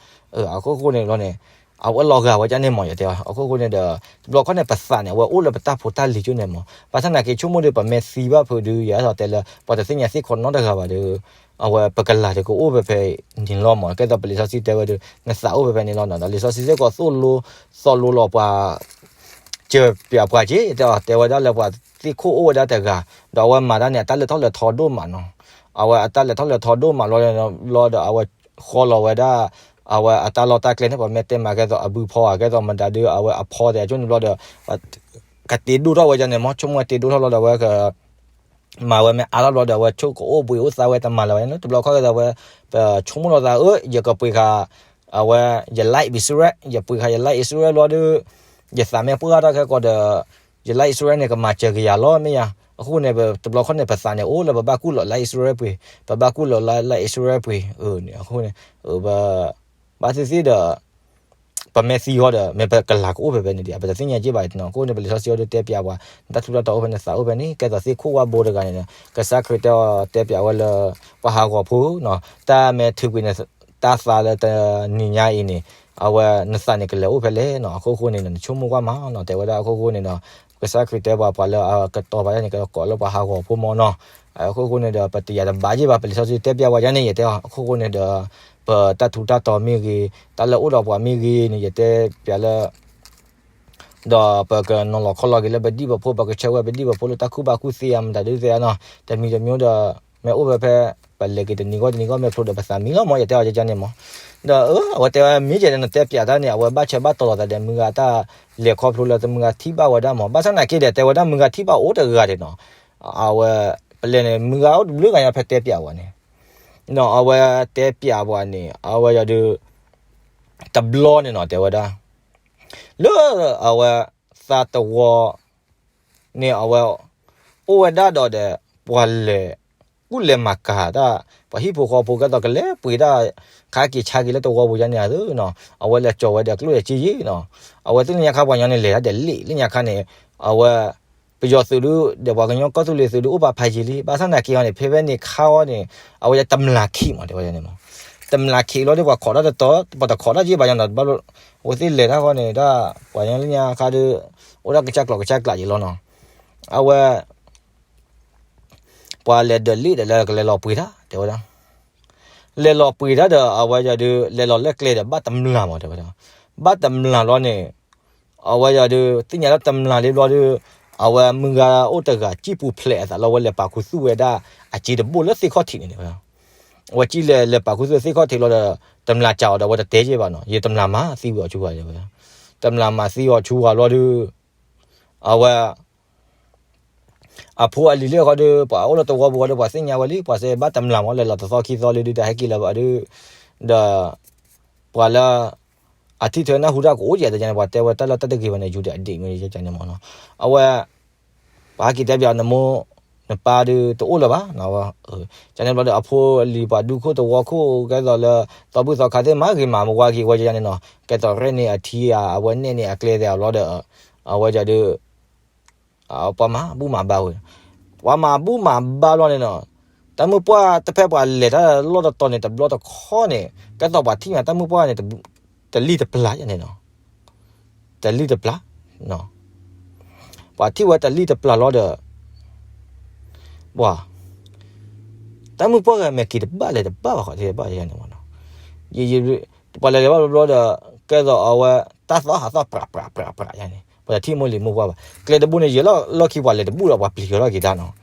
အခိၣ်ဃိန့ၣ်ဘျီန့ၣ် အဝဲလီၤဂာ်ဝဲဒၣ်န့ၣ်မး ယတဲအီၤ အခိၣ်ဃိန့ၣ်ဒီး တဘျီခီၣ်န့ၣ် ပသးန့ၣ် အဝဲအိၣ်လၢပတၢ်ဖိတၢ်လံၤကၠိၢ်န့ၣ်မး, ဘၣ်ဆၣ်သနာ်က့ဆိကမိၣ်ဒီး ပမ့ၢ်သံဘၣ်ဖုးဒီး ယအဲၣ်ဒိးတဲလၢ ပှၤတသ့ၣ်ညါသ့ၣ်ခီနီတဂၤဘၣ်ဒီး အဝဲပကလၤဒီးကအိၣ်ဖဲဖဲန့ၣ်လီၤမး, ကဲသိးပလံာ်စီဆှံတဲဝဲဒီး နသးအိၣ်ဖဲဖဲန့ၣ်လီၤနီၤ, ဒီးလံာ်စီဆှံစ့ၢ်ကီးသိၣ်လိ သိၣ်လိလီၤပှၤ စၢၤပျးပှၤက့ၤ တဲအီၤ တဲဝဲဒၣ်လၢပှၤသ့ၣ်ခိၣ်အိၣ်ဝဲဒၣ်တဂၤ, ဒီးအဝဲမၤတၢ်န့ၣ် အတၢ်လဲၤထီၣ်လဲၤထီဒိၣ်မးနီၤ, အဝဲအတၢ်လဲၤထီၣ်လဲၤထီဒိၣ်မးလီၤ လီၤဒီးအဝဲဃီလီၤဝဲဒၣ် အဝဲအတၢ်လီၢ်တၢ်ကျဲန့ၣ် ပမ့ၢ်တဲမၤကဲသိးအဘုဖီဧါ ကဲသိးမတၤဒုး အဝဲအဖီသ့ၣ်အကၠိန့ၣ်ဘျီဒီး ကတ့ဒိၣ်ထီၣ်ဝဲဒ်န့ၣ်မ့ၢ် ဆိကမိၣ်တ့ဒိၣ်ထီၣ်လီၤဒီး အဝဲက မၤဝဲမ့ၢ်အါထီၣ်ဘျီဒီး အဝဲဆိကအိၣ်ဘှံးအိၣ်သါဝဲတမၤလၢၤဘၣ်န့ၣ် တဘျီခီကဲသိးဝဲ ပဆိကမိၣ်လီၤသး အၢ ယကပှ့ၤဃာ် အဝဲ ယ like ဘံစူရဲ ယပှ့ၤဃာ်ယ like အံစူရဲဘျီဒီး ယသးမ့ၢ်ပှၢ်ထီၣ် ခဲကိးဒီး ယ like အံစူရဲန့ၣ် ကမၤစၢၤက့ၤယၤလီၤ မ့ၢ်ယါ. အဃိန့ၣ် တဘျီခီန့ၣ် ပသးန့ၣ်အိၣ်လၢပဘၣ်ကူၣ်လီၤ like အံစူရဲပှ့ၤ, ပဘၣ်ကူၣ်လီၤ like အံစူရဲပှ့ၤန့ၣ် အဃိန့ၣ် ဘၣ်သ့ၣ်သ့ၣ်ဒီး ပမ့ၢ်သံဃီဒီး မ့ၢ်ပကလၤကအိၣ်ဖဲဖဲန့ၣ်ဒံး ပတသ့ၣ်ညါက့ၤဘၣ်နီၤ. အဃိန့ၣ် ပလံာ်စီဆှံအီၤဒုးတဲပျးပှၤ နတၢ်ထူးတၢ်တီၤအိၣ်ဖဲန့ၣ် သးအိၣ်ဖဲန့ၣ် ကဲသိးသ့ၣ်ခိၣ်ဝါဘိတဂၤန့ၣ် ကစၢ်ခရံာ်တဲအီၤတဲပျးဝဲလၢ ပှၤဟးဂီၤဖိနီၤ တၢ်မ့ၢ်ထုးကွံာ်နတၢ်သးလၢတနံၤညါအံၤန့ၣ် အဝဲနသးန့ၣ်ကလဲၤအိၣ်ဖဲလဲၣ်နီၤ. အခိၣ်ဃိန့ၣ် နဆိကမိၣ်ကွၢ်မးနီၤ တဲဝဲဒၣ်အခိၣ်ဃိန့ၣ်နီၤ ကစၢ်ခရံာ်တဲပှၤ ပှၤလၢအကတီၤဘၣ်န့ၣ် ကကိးလၢပှၤဟးဂီၤဖိမ့ၢ်နီၤ. အခိၣ်ဃိန့ၣ်ဒီး ပတယာ်တဘၣ်ယ့ၢ်ဘၣ် ပလံာ်စီဆှံတဲပျးဝဲဒ်န့ၣ် ယတဲအီၤ အခိၣ်ဃိန့ၣ်ဒီး ပတၢ်ထူးတၢ်တီၤမ့ၢ်ဂ့ၤ တၢ်လၢအိၣ်ဒီးပှၤမ့ၢ်ဂ့ၤန့ၣ် ယတဲပျးလၢ ဒီးပကနီၤလီၤခီလီၤက့ၤလၢပဒံၣ်ပဖိ ပကဆၢဝဲပဒံၣ်ပဖိလၢတၢ်ကူၣ်ဘၣ်ကူၣ်သ့ဧါ မတၤဒုးသ့ဧါနီၤ တမံၤတမံၤဒီး မ့ၢ်အိၣ်ဖဲဖဲ ပလဲၤက့ၤတနံၤဂီၢ်တနံၤဂီၢ် မ့ၢ်ဖျိဒီးပသးမံလီၤမ့ၢ် ယတဲအီၤကန့ၣ်မ့ၢ်. ဒီးအဝဲတဲဝဲမ့ၢ်ကဲဒီး နတဲပျးတၢ်န့ၣ် အဝဲဘၣ်ဆၢဘၣ်တီၤလီၤသးဒီး မုၢ်ဂၤတၢ်လဲၤခီဖျိလၢတမုၢ်ဂၤထံၣ်ဘၣ်ဝဲဒၣ်မ့ၢ် ဘၣ်ဆၣ်သနာ်က့ဒီး တဲဝဲဒၣ်မုၢ်ဂၤထံၣ်ဘၣ်အိၣ်တဂၤဒံးနီၤ အဝဲ ပလဲၤန့ၣ် မုၢ်ဂၤအိၣ်တဘျုးဂၤညါဖဲတဲပျးဝဲန့ၣ် ဒီးအဝဲတဲပျးပှၤန့ၣ် အဝဲယီၤဒုး တဘျီန့ၣ်နီၤ တဲဝဲဒၣ် လၢအဝဲ သးတဝီန့ၣ် အဝဲ အိၣ်ဝဲဒၣ်ဒီးဒီး ပှၤလဲၤ ကူၣ်လဲၤမၤကၤတၢ် ပှၤဟံၣ်ဖိဃီဖိ ကဲသိးကလဲၤပှ့ၤတၢ် ခါက့ၤဆါက့ၤလၢတဝီပူၤယါန့ၣ်ဧါနီၤ အဝဲလဲၤကၠီၤဝဲဒီးကျိၣ်ဒီးစ့ယ့ၣ်နီၤ အဝဲသ့ၣ်လၢညါခါ ပှၤကညီန့ၣ်လဲၤတၢ်ဒီးလ့ၣ်လၢညါခါန့ၣ် အဝဲ ပယီၤသုးဒုး ဒီးပှၤကညီကီၢ်သူလ့ၤသုးဒုး အိၣ်ပာ်ဖးယံာ်လံ ဘၣ်ဆၣ်သနာ်က့အီၤန့ၣ် ဖဲဖဲန့ၣ်ခါအီၤန့ၣ် အဝဲတမျးခံးမး တဲဝဲန့ၣ်မး တမျးခံးလီၤဒီး ပှၤခိးတၢ်တတီၤ ပှၤတခိးတၢ်ယ့ၢ်ဘၣ်ယါနီၤ တဘၣ်လိ အဝဲသ့ၣ်လဲၤတၢ်ဃီန့ၣ် တၢ် ပှၤကညီလၢညါခါဒုး အိၣ်ဒၣ်ကစၢ်ကျိၤကစၢ်ကျးယံာ်လီၤနီၤ အဝဲ ပှၤလဲၤဒီးလ့ၣ်ဒီးလၢကလဲၤလီၤပှ့ၤတၢ် တဲဝဲဒၣ် လဲၤလီၤပှ့ၤတၢ်ဒီး အဝဲယီၤဒုး လဲၤလီၤလၢကျဲဒီး ဘၣ်တမျးမး တဲဝဲဒၣ် ဘၣ်တမျးလီၤန့ၣ် အဝဲယီၤဒုး သ့ၣ်ညါလၢတမျးလံဘျီဒုး အဝဲမုၢ်ဂၤအိၣ်တဂၤ စံၣ်ပူၤဖျဲးအသးလီၤ အဝဲလဲၤပာ်ခူသူၣ်ဝဲဒၣ် အစ့တဘိၣ်လၢသ့ၣ်ခီၣ်ထံးန့ၣ် တဲဝဲဒၣ် အဝဲစံၣ်လဲၤ လဲၤပာ်ခူသူၣ်သ့ၣ်ခီၣ်ထံးလီၤဒီး တမျးစးအီၤဒီး အဝဲတတဲယ့ၢ်ဘၣ်နီၤ ယတမျးမၤသံဝံၤအီၤဆူဝါ တဲဝဲဒၣ် တမျးမၤသံအီၤဆူဝါဘျီဒုး အဝဲ အဖိအလံၤလၢဃီဒီး ပှၤအိၣ်လၢတဝီပူၤဃီဒီး ပှၤသ့ၣ်ညါဝဲလံ ပှၤစ့ဘၣ်တမျးမး လဲၤလီၤတသီခံသီလံဒုး တၢ်ဟဲက့ၤလၢၤဘၣ်ဒုး ဒီး ပှၤလၢ အထံၣ်ထွဲနၢ်ဟူတၢ်ကအိၣ်ယဲၢ်တယါန့ၣ် ပှၤတဲဝဲတၢ်လၢတၢ်တဂ့ၤဘၣ်န့ၣ် ယူၤဒံးအဒံးမ့ၢ်ယဲၢ်န့ၣ်မ့ၢ်နီၤ အဝဲ ပှၤဟဲက့ၤတဲပျးနမိၢ် နပၢ်ဒုးတအိၣ်လၢၤဘၣ် ကန့ၣ်ဘျီဒီး အဖိအလံၤပှၤဒူခိၣ်တဝီခိၣ် ကဲသိးလၢ သီဘူၣ်သီခါသ့ၣ်မၤဂ့ၤမၤဝါက့ၤဝဲယဲၢ်န့ၣ်နီၤ ကဲသိးရဲၣ်န့ၢ်အထံဧါ အဝဲနဲၣ်န့ၢ်အကျဲသ့ၣ်ဧါဘျီဒီး အဝဲဒၣ်ဒုး ပှၤမၤဘူၣ်မၤဘါဝဲ ပှၤမၤဘူၣ်မၤဘါဘျီန့ၣ်နီၤ တၢ်မုၢ်ပှၢ်တဖဲပှၤလဲၤတၢ်လီၢ်တတီၤန့ၣ် တဘျီတခီန့ၣ် ကဲသိးပှၤထံၣ်ညါတၢ်မုၢ်ပှၢ်န့ၣ် တလံၣ်တပျၢ်န့ၣ်နီၤ တလံၣ်တပျၢ် ပှၤထံၣ်ဝဲတလံၣ်တပျၢ်လီၤဒီး ပှၤ တၢ်မုၢ်ပှၢ်ဂၤမဲာ်က့ၤတဘၣ်လဲၤတဘၣ်ဘၣ်ဃီ တဘၣ်ယဲၢ်န့ၣ်မ့ၢ်နီၤ ပှၤလဲၤလဲၤဘၣ်ဘျီဒီး ကဲသိးအဝဲ တၢ်သီၣ်ဟးသီၣ်ပြးပြးပြးပြးယဲၢ်န့ၣ် ပှၤတထံၣ်မိၢ်လံၤမိၢ်ပှၢ်ဘၣ် ကျဲတဘိန့ၣ် ယဲၤလီၢ်ခံပှၤလဲၤတဘူၣ်ဒီး ပှၤပျံၤယီၤထီၣ်က့ၤတၢ်နီၤ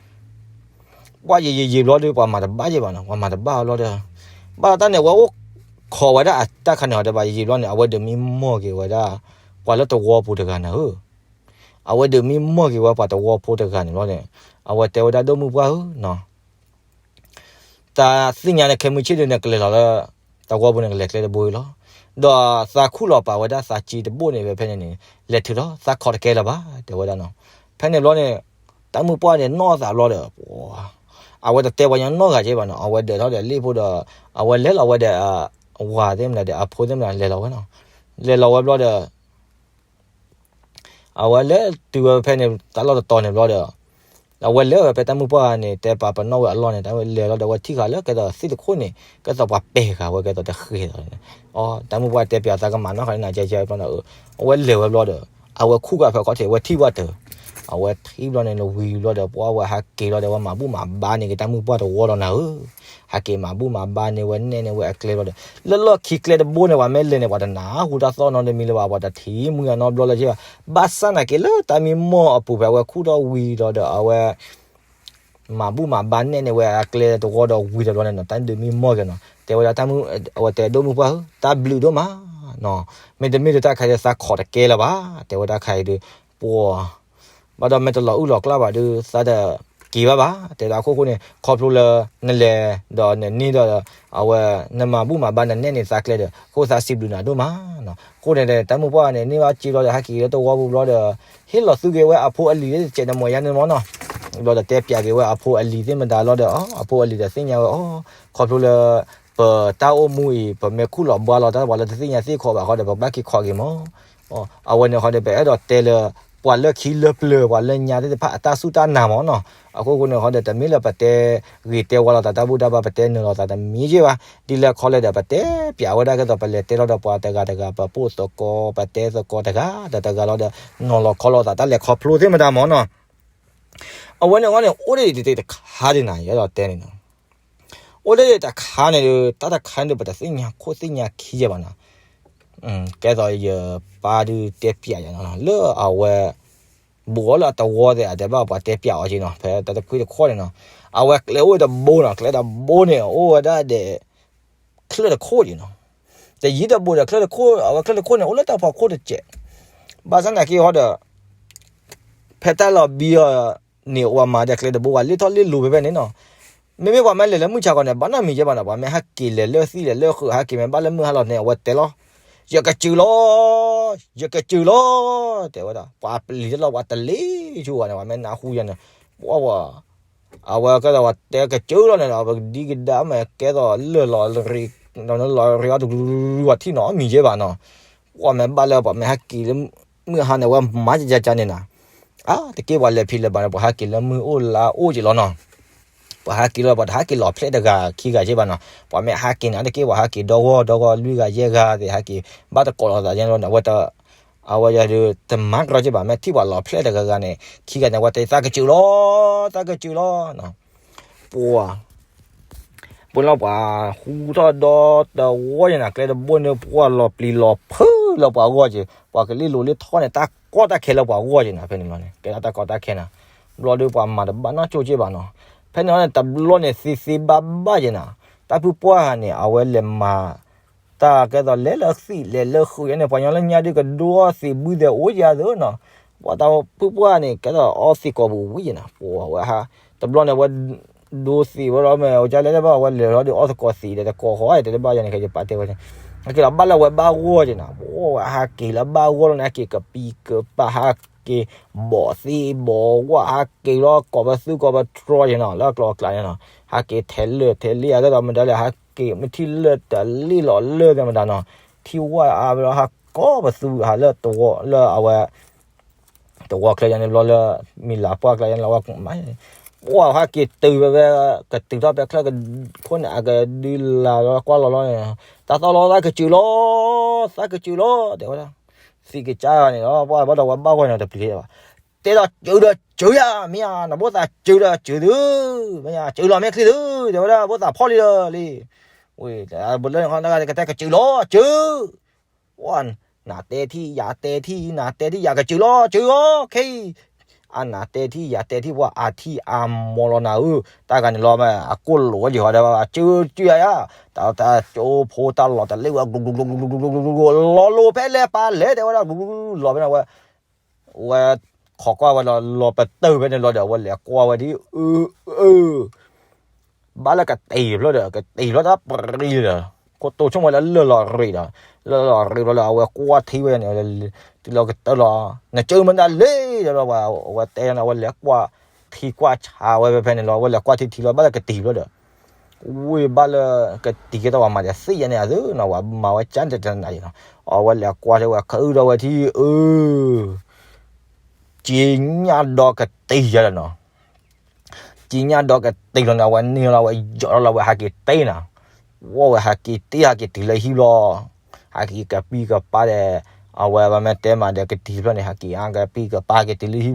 ပှၤယံာ်ယံာ်ယံာ်ဘျီဒီး ပှၤမၤတဘၣ်ယဲၢ်ဘၣ်နီၤ ပှၤမၤတဘၣ်ဘျီဒီး ဘၣ်တၢ်န့ၣ် အဝဲအိၣ်ခိးဝဲဒၣ်အတၢ်ခါန့ၣ် အီၤတဘၣ်ယံာ်ယံာ်ဘျီန့ၣ် အဝဲဒုးမံမီၢ်က့ၤဝဲဒၣ် ပှၤလၢတဝီပူၤတဂၤန့ၣ်ဧၢ အဝဲဒုးမံမီၢ်က့ၤဝဲပှၤတဝီဖိတဂၤန့ၣ်ဘျီန့ၣ် အဝဲတဲဝဲဒၣ်ဒိၣ်မုၢ်ပှၢ်ဧၢနီၤ တၢ်သ့ၣ်ညါန့ၣ် ခဲမုၢ်ဆ့ၣ်ဒုးန့ၣ် ကလဲၤလီၤလၢ တဝီပူၤန့ၣ် ကလဲၤကျဲတဘိအံၤလီၤ. ဒီးသးခူၣ်လီၤပာ်ဝဲဒၣ်သးစ့တဘိန့ၣ် ဖဲဖဲန့ၣ်န့ၣ် လဲၤထုးလီၤ သးခီတကဲလၢၤဘၣ် တဲဝဲဒၣ်နီၤ. ဖဲန့ၣ်ဘျီန့ၣ် တၢ်မုၢ်ပှၢ်န့ၣ် နီၢ်သးဘျီဒီး အဝဲတတဲပှၤညီနီတဂၤကဲဘၣ်နီၤ. အဝဲဒၢးထီၣ်ဒီးလ့ၣ်ဖိဒီး အဝဲလဲၤလီၤဝဲဒီး အဝၤသ့ၣ်မနုၤဒီး အဖိသ့ၣ်မနုၤ လဲၤလီၤဝဲနီၤ. လဲၤလီၤဝဲဘျီဒီး အဝဲလဲၤတုၤဝဲဖဲန့ၣ် တၢ်လီၢ်တတီၤန့ၣ်ဘျီဒီး အဝဲလဲၤဝဲဖဲတၢ်မုၢ်ပှၢ်န့ၣ် တဲပာ်ပနီၣ်ဝဲအလီၢ်န့ၣ် တၢ်ဝဲလဲၤလီၤဒီး အဝဲထံၣ်ဃာ်လၢကဲသိးသ့ၣ်တခိၣ်န့ၣ် ကဲသိးပှၤပဲာ်ဃာ်ဝဲ ကဲသိးတဃဲၤသိးန့ၣ် အိ တၢ်မုၢ်ပှၢ်တဲပၠးသးကမၤနီၣ်ဃာ်န့ၣ် ကဲကဲဘျီဒီး အဝဲလဲၤဝဲဘျီဒီး အဝဲခူၣ်ဃာ်ဖဲခီၣ်ထံး အဝဲထံၣ်ဘၣ်တၢ် အဝဲထံၣ်ဘျီန့ၣ် ဝံၤဘျီဒီး ပှၤဝဲဟးက့ၤလီၤဒီး ဝဲမၤဘူၣ်မၤဘါန့ၢ်က့ၤတၢ်မုၢ်ပှၢ်တဝီလီၤနၤဧၢ ဟးက့ၤမၤဘူၣ်မၤဘါန့ၢ်ဝဲ နဲၣ်န့ၢ်ဝဲအကျဲဘျီဒီး လၢလီၢ်ခံကျဲတဘိန့ၣ် ပှၤမ့ၢ်လဲၤန့ၣ် ပှၤတနၢ်ဟူတၢ်သီၣ်နီတမံၤလၢၤဘၣ် ပှၤတထံၣ်မုၢ်ဂၤနီတဘျီလၢၤဘၣ်. ဘၣ်ဆၣ်နာ်က့လၢတၢ်မံမီၢ်အပူၤဖဲအဝဲခူၣ်ထီၣ်ဝံၤလီၤဒီး အဝဲ မၤဘူၣ်မၤဘါနဲၣ်န့ၢ်ဝဲအကျဲတဝီဒီးဝံၤတဘျီန့ၣ်နီၤ တၢ်ဒုးမံမီၢ်က့ၤနီၤ တဲဝဲဒၣ်တၢ်မုၣ် အဝဲတဲဒိၣ်မုၣ်ပှၢ်ဧၢ တၢ်ဘျုးဒိၣ်မးနီၤ မ့တမ့ၢ်ဒီးတၢ်ခါဒီးသးခိးတကဲလၢၤဘၣ် တဲဝဲတၢ်ခါအံၤဒီး ပှၤ ဘၣ်ဒီးမ့ၢ်တလီၤအုၣ်လီၤကျၢ်ဘၣ်ဒီး သးတက့ၤဘၣ်ဘၣ် တဲဒၣ်အခိၣ်ဃိန့ၣ် ခီဖျိလၢ နလဲၤဒီးနန့ၢ်ဒီး အဝဲ နမၤဘူၣ်မၤဘါနနဲၣ်န့ၢ်သးကျဲဒီး အဃိသးစံးဘျုးနၤဒိၣ်မးနီၤ အဃိန့ၣ်ဒီး တၢ်မုၣ်ပှၢ်န့ၣ် န့ၢ်ဘၣ်စ့လီၤဒီး ဟဲက့ၤလၢတဝီပူၤဘျီဒီး ဟ့ၣ်လီၤသူက့ၤဝဲအဖိအလံၤလၢတစဲးနမိၢ်ယါန့ၣ်မ့ၢ်နီၤ ဘျီဒီးတဲပၠးက့ၤဝဲအဖိအလံၤသ့ၣ်မတၤလီၤဒီး အဖိအလံၤဒီးသ့ၣ်ညါဝဲအီၤ ခီဖျိလၢ ပတၢ်အိၣ်မူအံၤ ပမ့ၢ်ခူၣ်လီၤဘှါလီၤတၢ်ပှၤလၢတသ့ၣ်ညါသ့ၣ်ခီဘၣ်ဃီဒီး ပဘၣ်က့ၤခိးက့ၤမး အဝဲန့ၣ်ဃီဒီး ပအဲၣ်ဒိးတဲလၢ ပှၤလၢခံလၢပျၢၤ ပှၤလၢညါသ့ၣ်တဖၣ်အတၢ်စူၢ်တၢ်နာ်မးနီၤ အခိၣ်ဃိန့ၣ်ဃီဒီး တမ့ၢ်လၢပတဲဂ့ၤတဲဝါလိာ်သးတၢ်ဘူၣ်တၢ်ဘါ ပတဲနုာ်လိာ်သးတမံၤက့ဘၣ် ဒ်လဲၣ်ခီလဲၣ်ဒီး ပတဲပၠးဝဲဒၣ်ကဲသိး ပလဲၤတဲလီၤဒီးပှၤတဂၤတဂၤ ပပိာ်သကိး ပတဲသကိးတဂၤဒီးတဂၤလီၤဒီး နီၤလီၤခီလိာ်သးတၢ်လဲၤခီဖျိသ့ၣ်မတၤမးနီၤ အဝဲန့ၣ်ဃီန့ၣ် အိၣ်ဒံးတခါဒံးနၤ ယအဲၣ်ဒိးတဲန့ၣ်နီၤ အိၣ်ဒံးတခါန့ၣ်ဒီး တၢ်တခါန့ၣ်ဒီး ပတသ့ၣ်ညါခိၣ်သ့ၣ်ညါခံယဲၢ်ဘၣ်နီၤ ကဲသိးယပၢ်ဒုးတဲပၠးယၤနီၤ လၢအဝဲ ဘူးအီၤလၢအတဝီသ့ၣ် အတဲဘၣ်ပှၤတဲပၠးအီၤက့နီၤ ဖဲတခွံတခီန့ၣ်နီၤ အဝဲကျဲအိၣ်ဝဲတဘိနီၤ ကျဲတဘိန့ၣ် အိၣ်ဝဲဒၣ်ဒီး ချၢၣ်တခိၣ်က့နီၤ တယံၤတဘူးဒီးချၢၣ်တခိၣ် အဝဲချၢၣ်တခိၣ်န့ၣ် အိၣ်လၢတၢ်ဖီခိၣ်တစဲး ဘၣ်ဆၣ်နာ်က့ဟီဒီး ဖဲတၢ်လီၤဘံအီၤန့ၣ် အဝဲမၤဒီးကျဲတဘိ ပှၤလ့ၢ်ထီၣ်လ့ၢ်လိၤဖဲဖဲန့ၣ်နီၤ မ့မ့ၢ်ပှၤမ့ၢ်လဲၤလၢမုၢ်ဆါခီန့ၣ် ဘၣ်နီတမံၤကဲဘၣ်နီၤ ပှၤမ့ၢ်ဟဲက့ၤလဲၤလၢသံၣ်လဲၤလၢဃုာ် ဟဲက့ၤမ့ၢ်ဘၣ်လၢမုၢ်ဟါလီၤန့ၣ် အဝဲတဲလီၤ ယကစၢၤလီၤ ယကစၢၤလီၤ တဲဝဲဒၣ် ပှၤပျံၤတၢ်လီၤ ပှၤတလ့ၢ်ဆူအီၤန့ၣ် ပှၤမ့ၢ်နၢ်ဟူယၤန့ၣ် ပှၤ အဝဲကဲသိးပှၤတဲကစၢၤလီၤန့ၣ်ဒီး ပကဒံကဒါမ့ၢ်ကဲသိးလၢလီၤရံ လီၤရံအီၤတကလုာ် ပှၤထံၣ်နီတမံၤကဲဘၣ်နီၤ ပှၤမ့ၢ်ဘၣ်လၢပှၤမ့ၢ်ဟဲက့ၤလၢမုၢ်ဟါန့ၣ် အဝဲမၤကကကန့ၣ်နီၤ အါ တက့ၢ်ပှၤလဲၤဖံးလဲၤမၤန့ၣ် ပှၤဟဲက့ၤလၢမုၢ်အိၣ်လါအိၣ်က့ၤလီၤနီၤ ပှၤဟဲက့ၤလီၤ ပှၤတဟဲက့ၤလီၤဖျဲၣ်တဂၤခံဂၤကဲဘၣ်နီၤ ပှၤမ့ၢ်ဟဲက့ၤန့ၣ် တက့ၢ်ပှၤဟဲက့ၤဒီဂီၢ်ဒီဂီၢ်လွံၢ်ဂၤယဲၢ်ဂၤသ့ၣ်ဟဲက့ၤ ဘၣ်တကိးလိာ်သးယဲၢ်လီၤန့ၣ် အဝဲ အဝဲယၤဒုးတမၤတရီက့ဘၣ် မ့ၢ်ထံၣ်ပှၤလီၤဖျဲၣ်တဂၤဂၤန့ၣ် ခံဂၤန့ၣ် အဝဲတဲသးကစၢၤလီၤ သးကစၢၤလီၤ ပှၤ ပှၤလီၤပှၤဟူထီၣ်ဒီတဝီယဲၢ်နၤ ကျဲတဘိန့ၣ် ပှၤလီၤပျံၤလီၤဖုးလၢပှၤဂီၢ်က့ၤ ပှၤကလ့ၢ်လိၤလ့ၢ်ထီၣ်န့ၣ် တၢ်ကီတၢ်ခဲလၢပှၤဂီၢ်က့ၤနၤ ဖဲန့ၣ်လီၤန့ၣ် ကဲဒၣ်တၢ်ကီတၢ်ခဲနၤ ဘျီဒုးပှၤမၤတဘၣ်နီၢ်ကၠိက့ဘၣ်နီၤ ဖဲန့ၣ်လီၤန့ၣ် တဘျီန့ၣ်သ့သ့ဘၣ်ဘၣ်ယဲၢ်နၤ တၢ်ဖုပှၢ်န့ၣ် အဝဲလဲၤမၤ တၢ်ကဲသိးလဲၤလၢသံၣ်လဲၤလၢဃုာ်ယဲၢ်န့ၣ် ပှၤညီလၢညါဒုးကဒိအီသံးဘုသဲးအိၣ်ယၤသ့နီၤ ပှၤတၢ်ဖုပှၢ်န့ၣ် ကဲသိးအီသံးကိာ်ပူၤဝံၤယဲၢ်နၤ ပှၤဝဲဟး တဘျီန့ၣ် အဝဲ ဒိသံးဝဲဒီးမ့ၢ် အဝဲကလဲၤတဘၣ် အဝဲလဲၤလီၤဒုးအီသကိးသံးဒီးတကိးဃီ တဲတဘၣ်ယဲၢ်န့ၣ် ကယပာ်တဲဝဲန့ၣ် ဟဲက့ၤလီၤဘၣ်လၢအဝဲဘၣ်ဂီၢ်ယဲၢ်နၤ ပှၤဝဲဟးက့ၤလၢဘၣ်ဂီၢ်လီၤန့ၣ် ဟဲက့ၤကပံၤကပၤ ဟးက့ၤ ဘီၣ်သ့ဘီၣ်ဝၣ် ဟးက့ၤလီၤကိးပသူကိးပတြီယဲၢ်နီၤ လၢအကျိၤအကျဲန့ၣ်နီၤ ဟးက့ၤထဲလၢာ်ထဲလ့ၣ် အကဲသိးမတၤလဲၣ် ဟးက့ၤမ့ၢ်ထံၣ်လၢာ်တလ့ၣ်လီၤလၢာ်သ့ၣ်မတၤနီၤ ထံၣ်ဝၣ်အါဘျီဟးကိးပသူ ဟးလၢတဝီလၢအဝဲ တဝီချၢယါန့ၣ်ဘျီလၢ မံၤလၤပှၢ်ကျါယါန့ၣ်လီၤဝဲ ပှၤဟဲက့ၤတုၤဖဲဖဲ ကတုၤထီၣ်ဖဲချၢၣ်ခိၣ်န့ၣ် အကဒုးလၢလီၤကွၢ်လီၤလီၤန့ၣ် တၢ်သီၣ်လီၤသးကစၢၤလီၤ သးကစၢၤလီၤ တဲဝဲဒၣ် သံးကစၢ်န့ၣ်လီၤ ပှၤဘၣ်ဒီးဝဲဘၣ်ဂီၢ်န့ၣ်တပျံၤဘၣ် တဲဒီးစၢၤဒီးစၢၤယၤ မ့ၢ်ဧါ နဘိသးစၢၤဒီးစၢၤသု မ့ၢ်ဧါ စၢၤလီၤမ့ၢ်ချံသု တဲဝဲဒၣ် ဘိသးဖီၣ်လံဒီးလံ ဝဲ ဘျီန့ၣ် ကတဲကစၢၤလီၤ စၢၤ ပှၤ နၤတဲထံၣ် ယၤတဲထံၣ် နၤတဲထံၣ် ယၤကစၢၤလီၤ စၢၤအီၤ ခဲအံၤ အနၤတဲထံၣ် ယၤတဲထံၣ် ပှၤအါထံၣ်အါမီၤလီၤနၤဧၢ တၢ်ဂၤန့ၣ်လီၤ အကိၢ်လိာ်ဝဲယံၤဟီဒီး စၢၤစၢၤယၤ တၢ်ကၠိဖိတၢ်လီၤတလ့ၣ်ဝဲ လီၤလိၤဖဲလဲၣ်ပာ်လဲၣ် တဲဝဲဒၣ် လီၤဖဲန့ၣ်ဝဲ ဝဲ ခိးကွၢ်ဝဲလီၤ လီၤပတၢၢ်ဖဲန့ၣ်လီၤဒီး အဝဲလဲၤကွၢ်ဝဲဒ် အၢ အၢ ဘၣ်လၢကတံၤဖျၢၣ်ဒီး ကတံၤဖျၢၣ်တၢ်ပြံလီၤဒီး ခိၣ်တိဆိကမိၣ်လၢလၢၢ်လီၤရံးဒီး လၢလီၤရံးဘျီလၢအဝဲကွၢ်ထံဝဲန့ၣ် တုၤလီၤကတၢၢ်လီၤ နစၢၤမတၤလဲၣ်ဒီး အဝဲတဲန့ၣ် အဝဲလဲၤကွၢ်ထံကွၢ်ဆးဝဲဖဲဖဲန့ၣ်လီၤ အဝဲလဲၤကွၢ်ထံထံလီၤ ဘၣ်လၢကတံၤဖျၢၣ်ဒီး ဝံၤဘၣ်လၢကတံၤကဲထီၣ်ပှၤမၤတသ့ယဲၢ်န့ၣ် အသုနီၤ ပှၤမၤဝဲကၠၢ်တတနၤယဲၢ်နီၤ အဝဲလဲၤကွၢ်ထံဝဲခအုၣ်ဒီးဝဲထံ အၢ က့ညၣ်ဒီကတံၤယဲၢ်လီၤနီၤ က့ညၣ်ဒီကတံၤလီၤန့ၣ် အဝဲန့ၢ်လီၤ အဝဲယီၤထီၣ်လီၤ အဝဲဟးက့ၤတ့ၢ်နီၤ ဝဲဟးက့ၤတ့ၢ် ဟးက့ၤတုၤလၢဟံၣ်ဘျီ ဟးက့ၤကပံၤကပၤဒီး အဝဲမ့ၢ်တဲမးဒီးကတံၤဖျၢၣ်န့ၣ် ဟးက့ၤအါကပံၤကပၤ ဟးက့ၤတုၤလၢဟံၣ်ဘျီ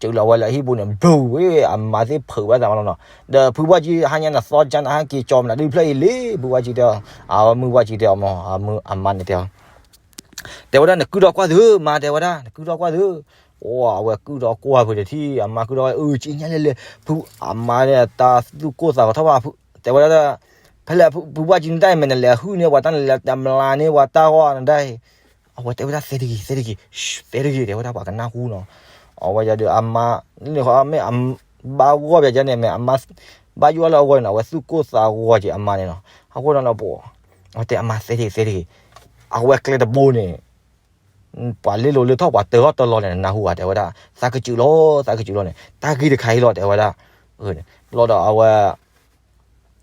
တုၤလီၤဝဲလၢဟံၣ်ပူၤန့ၣ် ဘျုးဝဲ အမါသ့ၣ်ဖုးဝဲသးမးလီၤနီၤ ဒီးဖုပှၢ်ကံ ဟါညါနသီကၠၢ်နဟးက့ၤကၠီမနုၤဒုဖျၢၣ်အံၤလံ ဖုပှၢ်ကံတဲ အဝဲမုၢ်ပှၢ်ကံတဲအီၤမး အမါန့ၣ်တဲအီၤ တဲဝဲဒၣ် နကုၢ်ထီၣ်ကွၢ်သု မါတဲဝဲဒၣ် နကုၢ်ထီၣ်ကွၢ်သု အဝဲကုၣ်ထီၣ်ကွၢ်ဖုတထံၣ်, အမါကုၣ်ထီၣ်ဝဲ အုကၠံညါလဲၣ်လဲၣ်, ဖုအမါန့ၣ် တၢ်သူၣ်ကိၢ်သးဂီၤထီၣ်ဘၣ်, ဖုတဲဝဲဒၣ်, ဖဲလဲၣ်ဖုပှၢ်ကၠံနတၢ်အံၤ မ့ၢ်နလဲၤဟုၣ်န့ၢ်ပှၤတၢ် နလဲၤတမျးန့ၢ်ပှၤတၢ်ဂီၢ်နတၢ်အံၤ, အဝဲတဲဝဲဒၣ် သဲတဂ့ၤ သဲတဂ့ၤ, သဲတဂ့ၤ တဲဝဲဒၣ်ပှၤကနၢ်ဟူနီၤ, အဝဲယၤဒီးအမါ, န့ၣ်ဃီမ့ၢ်အဘၣ်ဂီၢ်ပယၤန့ၣ် မ့ၢ်အမါ ဘၣ်ယိၣ်လၢအဂီၢ်န့ၣ်နီၤ, အဝဲသူၣ်ကိၢ်သးဂီၤက့ၤအမါန့ၣ်နီၤ, အဃိနီၤ, အဝဲတဲအမါ သဲတဂ့ၤ သဲတဂ့ၤ, အဝဲကျဲတဘိန့ၣ် ပှၤလ့လိာ်လၢထီၣ်ပှၤတၢထီၣ်တၢလီၤန့ၣ် နနၢ်ဟူဧါ တဲဝဲဒၣ်, သးကစုာ်လီၤ သးကစုာ်လီၤန့ၣ် တၢ်ဂ့ၢ်တခါအံၤလီၤ တဲဝဲဒၣ်, ဘျီဒီးအဝဲ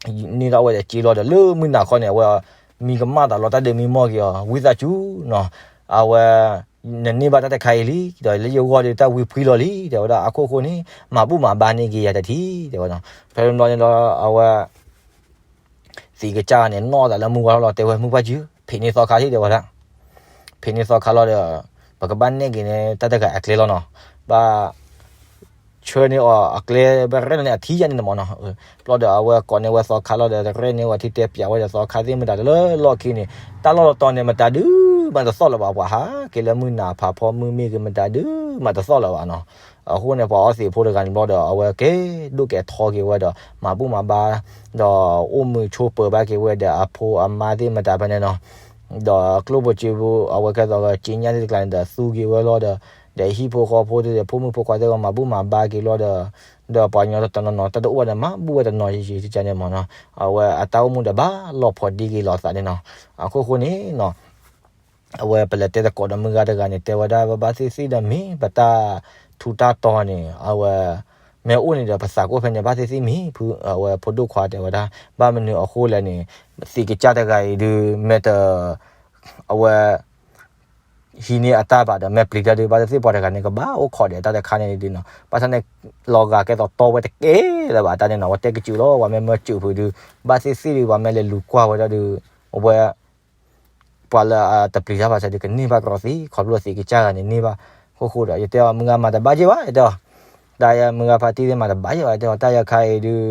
န့ၢ်ထီၣ်ဝဲဒီးစ့လီၤဒီး လၢမုၢ်နၤခီန့ၣ် အဝဲ မံကမၣ်သးလီၤ တၢ်ဒုးမံမီၢ်က့ၤအီၤ ဝံသးစူၤနီၤ, အဝဲ နန့ၢ်ဘၣ်တၢ်တခါအံၤလံ, ဒီးလၢယဂီၢ်ဒီးတၢ်ဝံဖှံလီၤလံ တဲဝဲဒၣ်, အခိၣ်ဃိန့ၣ် မၤဘူၣ်မၤဘါန့ၢ်က့ၤယၤတထံၣ် တဲဝဲနီၤ, ဖဲန့ၣ်ဘျီန့ၣ်လီၤ အဝဲ သံးကစၢ်န့ၣ် နီၣ်သးလၢမုၢ်ဝါထီၣ်လီၤ တဲဝဲ မုၢ်ပှၢ်ကၠံ ဖံးန့ၢ်သီခါလံ တဲဝဲဒၣ်, ဖံးန့ၢ်သီခါလီၤဒီး ပကဘၣ်နဲၣ်က့ၤန့ၣ် တၢ်တဂၤအကျဲလီၤနီၤ, ဘၣ် ဆှၢန့ၢ်အီၤအကျဲ ဘၣ်ရဲၣ်လီၤန့ၢ်အထံယါန့ၣ်မ့ၢ်နီၤ, ဘျီဒီးအဝဲကိးန့ၢ်ဝဲသီခါလီၤဒီး တရဲၣ်န့ၢ်ဝဲထံတဲပၠးဝဲဒီး သီခါသ့ၣ်မတၤတလၢလီၢ်ခံန့ၣ် တၢ်လီၢ်တတီၤန့ၣ် မတၤဒုးမးတသီၣ်လၢၤဘၣ်, ပှၤဟးက့ၤလၢမုၢ်နၤဖးဖီမုၢ်မ့ၢ်ဂ့ၤ မတၤဒုးမးတသီၣ်လၢၤဘၣ်နီၤ, အဃိန့ၣ် ပှၤအီသံးဖိတဂၤန့ၣ်ဘျီဒီး အဝဲကဲဒိၣ်ကဲထီက့ၤဝဲဒီး မၤဘူၣ်မၤဘါ ဒီးအိၣ်မုာ်ဆိးပၢၤဘၣ်က့ၤဝဲဒီးအဖိအမါသ့ၣ်မတၤဖဲန့ၣ်နီၤ, ဒီးကျိၣ်ဖိစ့ဖိ အဝဲကဲသိးက့ညါသ့ၣ်တကျါန့ၣ်ဒီး သူက့ၤဝဲလီၤဒီး ဒီးဟံၣ်ဖိဃီဖိသ့ၣ်ဒီး ဖိမုၣ်ဖိခွါသ့ၣ်ဂီၤ မၤဘူၣ်မၤဘါက့ၤလီၤဒီး ဒီးပှၤကညီတနီၤနီၤ တၢ်တအိၣ်ဘၣ်ဒီး မၤဘူၣ်ဝဲတနီၤယံၤယံၤ ကကန့ၣ်မ့ၢ်နီၤ, အဝဲအတၢ်အိၣ်မူဒီးဘၣ်လီၤဖီးဒ့က့ၤလိာ်သးန့ၣ်နီၤ, အခိၣ်ဃိန့ၣ်နီၤ အဝဲပလဲၤတဲသကိးဒီးမုၢ်ဂၤတဂၤန့ၣ် တဲဝဲဒၣ် ဘၣ်သ့ၣ်သ့ၣ်ဒီးမ့ၢ်ပတၢ်ထူးတၢ်တီၤန့ၣ် အဝဲ မ့ၢ်အိၣ်န့ၣ်ဒီး ပသးကိၢ်ဖဲန့ၣ် ဘၣ်သ့ၣ်သ့ၣ်မ့ၢ် ဖု အဝဲဖိဒိၣ်ခွါတဲဝဲဒၣ် ဘၣ်မနုၤအဃိလဲၣ်န့ၣ် သံးကစၢ်တဂၤအံၤဒုး မ့ၢ်တ အဝဲ ဟံးန့ၢ်အတၢ်ဘၣ်ဒီး မ့ၢ်ပျံၤတၢ်ဒုး ဘၣ်သ့ၣ်သ့ၣ်ပှၤတဂၤန့ၣ် ကဘၣ်အိၣ်ခိးဒီးတၢ်တခါန့ၣ်ဒုးနီၤ, ဘၣ်ဆၣ်န့ၣ် လီၤဂာ်ကဲသိးတီဝဲတကဲလၢၤဘၣ်တၢ်န့ၣ်နီၤ, အဝဲတဲကစၢၢ်လီၤ ပှၤမ့ၢ်မၢကၠိာ်ဖုးဒုး ဘၣ်သ့ၣ်သ့ၣ်ဒုး ပှၤမ့ၢ်လဲၤလူၤကွၢ်ဝဲဒၣ်ဒုး အဝဲ ပှၤလၢအတပျံၤတၢ်ဘၣ်ဆၣ်ဒုး ကန့ၢ်ဘၣ်ကရီသံ ခီဖျိသံးကစၢ်ဂၤန့ၣ်န့ၢ်ဘၣ်, အခိၣ်ဃိဒီး ယတဲအီၤ မုၢ်ဂၤမၤတဘၣ်ယဲၢ်ဘၣ် ယတဲအီၤ, တၢ်ယဲၢ်မုၢ်ဂၤဖါတံၢ်သ့ၣ်မၤတဘၣ်ယဲၢ်ဘၣ် ယတဲအီၤ တၢ်ယဲၢ်ခါအံၤဒုး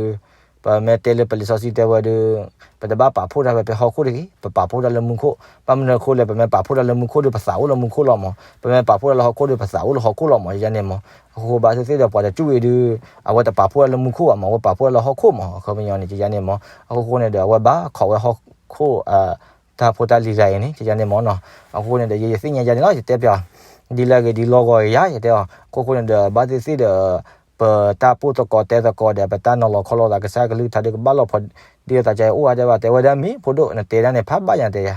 ပမ့ၢ်တဲလၢပလံာ်စီဆှံတဲဝဲဒုး ပတဘၣ်ပာ်ဖှိၣ်တၢ်ဖဲဟီၣ်ခိၣ်တဂ့ၤ, ပပာ်ဖှိၣ်တၢ်လၢမူခိၣ်, ဘၣ်မနုၤအဃိလဲၣ် ပမ့ၢ်ပာ်ဖှိၣ်တၢ်လၢမူခိၣ်ဒုး ပသးအိၣ်လၢမူခိၣ်လီၤမး, ပမ့ၢ်ပာ်ဖှိၣ်တၢ်လၢဟီၣ်ခိၣ်ဒုး ပသးအိၣ်လၢဟီၣ်ခိၣ်လီၤမး ယယါန့ၣ်မး, အဃိဘၣ်သ့ၣ်သ့ၣ်ဒီး ပှၤတကၠူၣ်အံၤဒုး အဝဲတပာ်ဖှိၣ်တၢ်လၢမူခိၣ်ဘၣ်မး အဝဲပာ်ဖှိၣ်တၢ်လၢဟီၣ်ခိၣ်မး အခီပညီန့ၣ် ယယါန့ၣ်မး, အဃိဃိန့ၣ်ဒီး အဝဲဘၣ်ခိးဝဲဟီၣ်ခိၣ် တၢ်ဖိတၢ်လံၤတဂၤအံၤန့ၣ် ယယါန့ၣ်မးနီၤ, အဃိန့ၣ်ဒီး ယယသ့ၣ်ညါယါန့ၣ်လီၤ ယတဲပၠး, ဒ်လဲၣ်ဂ့ၤဒ်လီၢ်ဂီၤအံၤယါ ယတဲအီၤ အခိၣ်ဃိန့ၣ်ဒီး ဘၣ်သ့ၣ်သ့ၣ်ဒီး ပတၢ်ပိၢ်သကိးတဲသကိးဒီး ပတၢ်နီၤလီၤခီလီၤသးကစၢ်ကလုၢ်ကထါဒုး ကဘၣ်လီၤဖီဒ့သးကဲအိၣ်ဝဲဒၣ်ဘၣ် တဲဝဲဒၣ်မ့ၢ်ဖိဒိၣ် နတဲဒၣ်န့ၣ် ဖးဘၣ်ယၤတဲယၤ,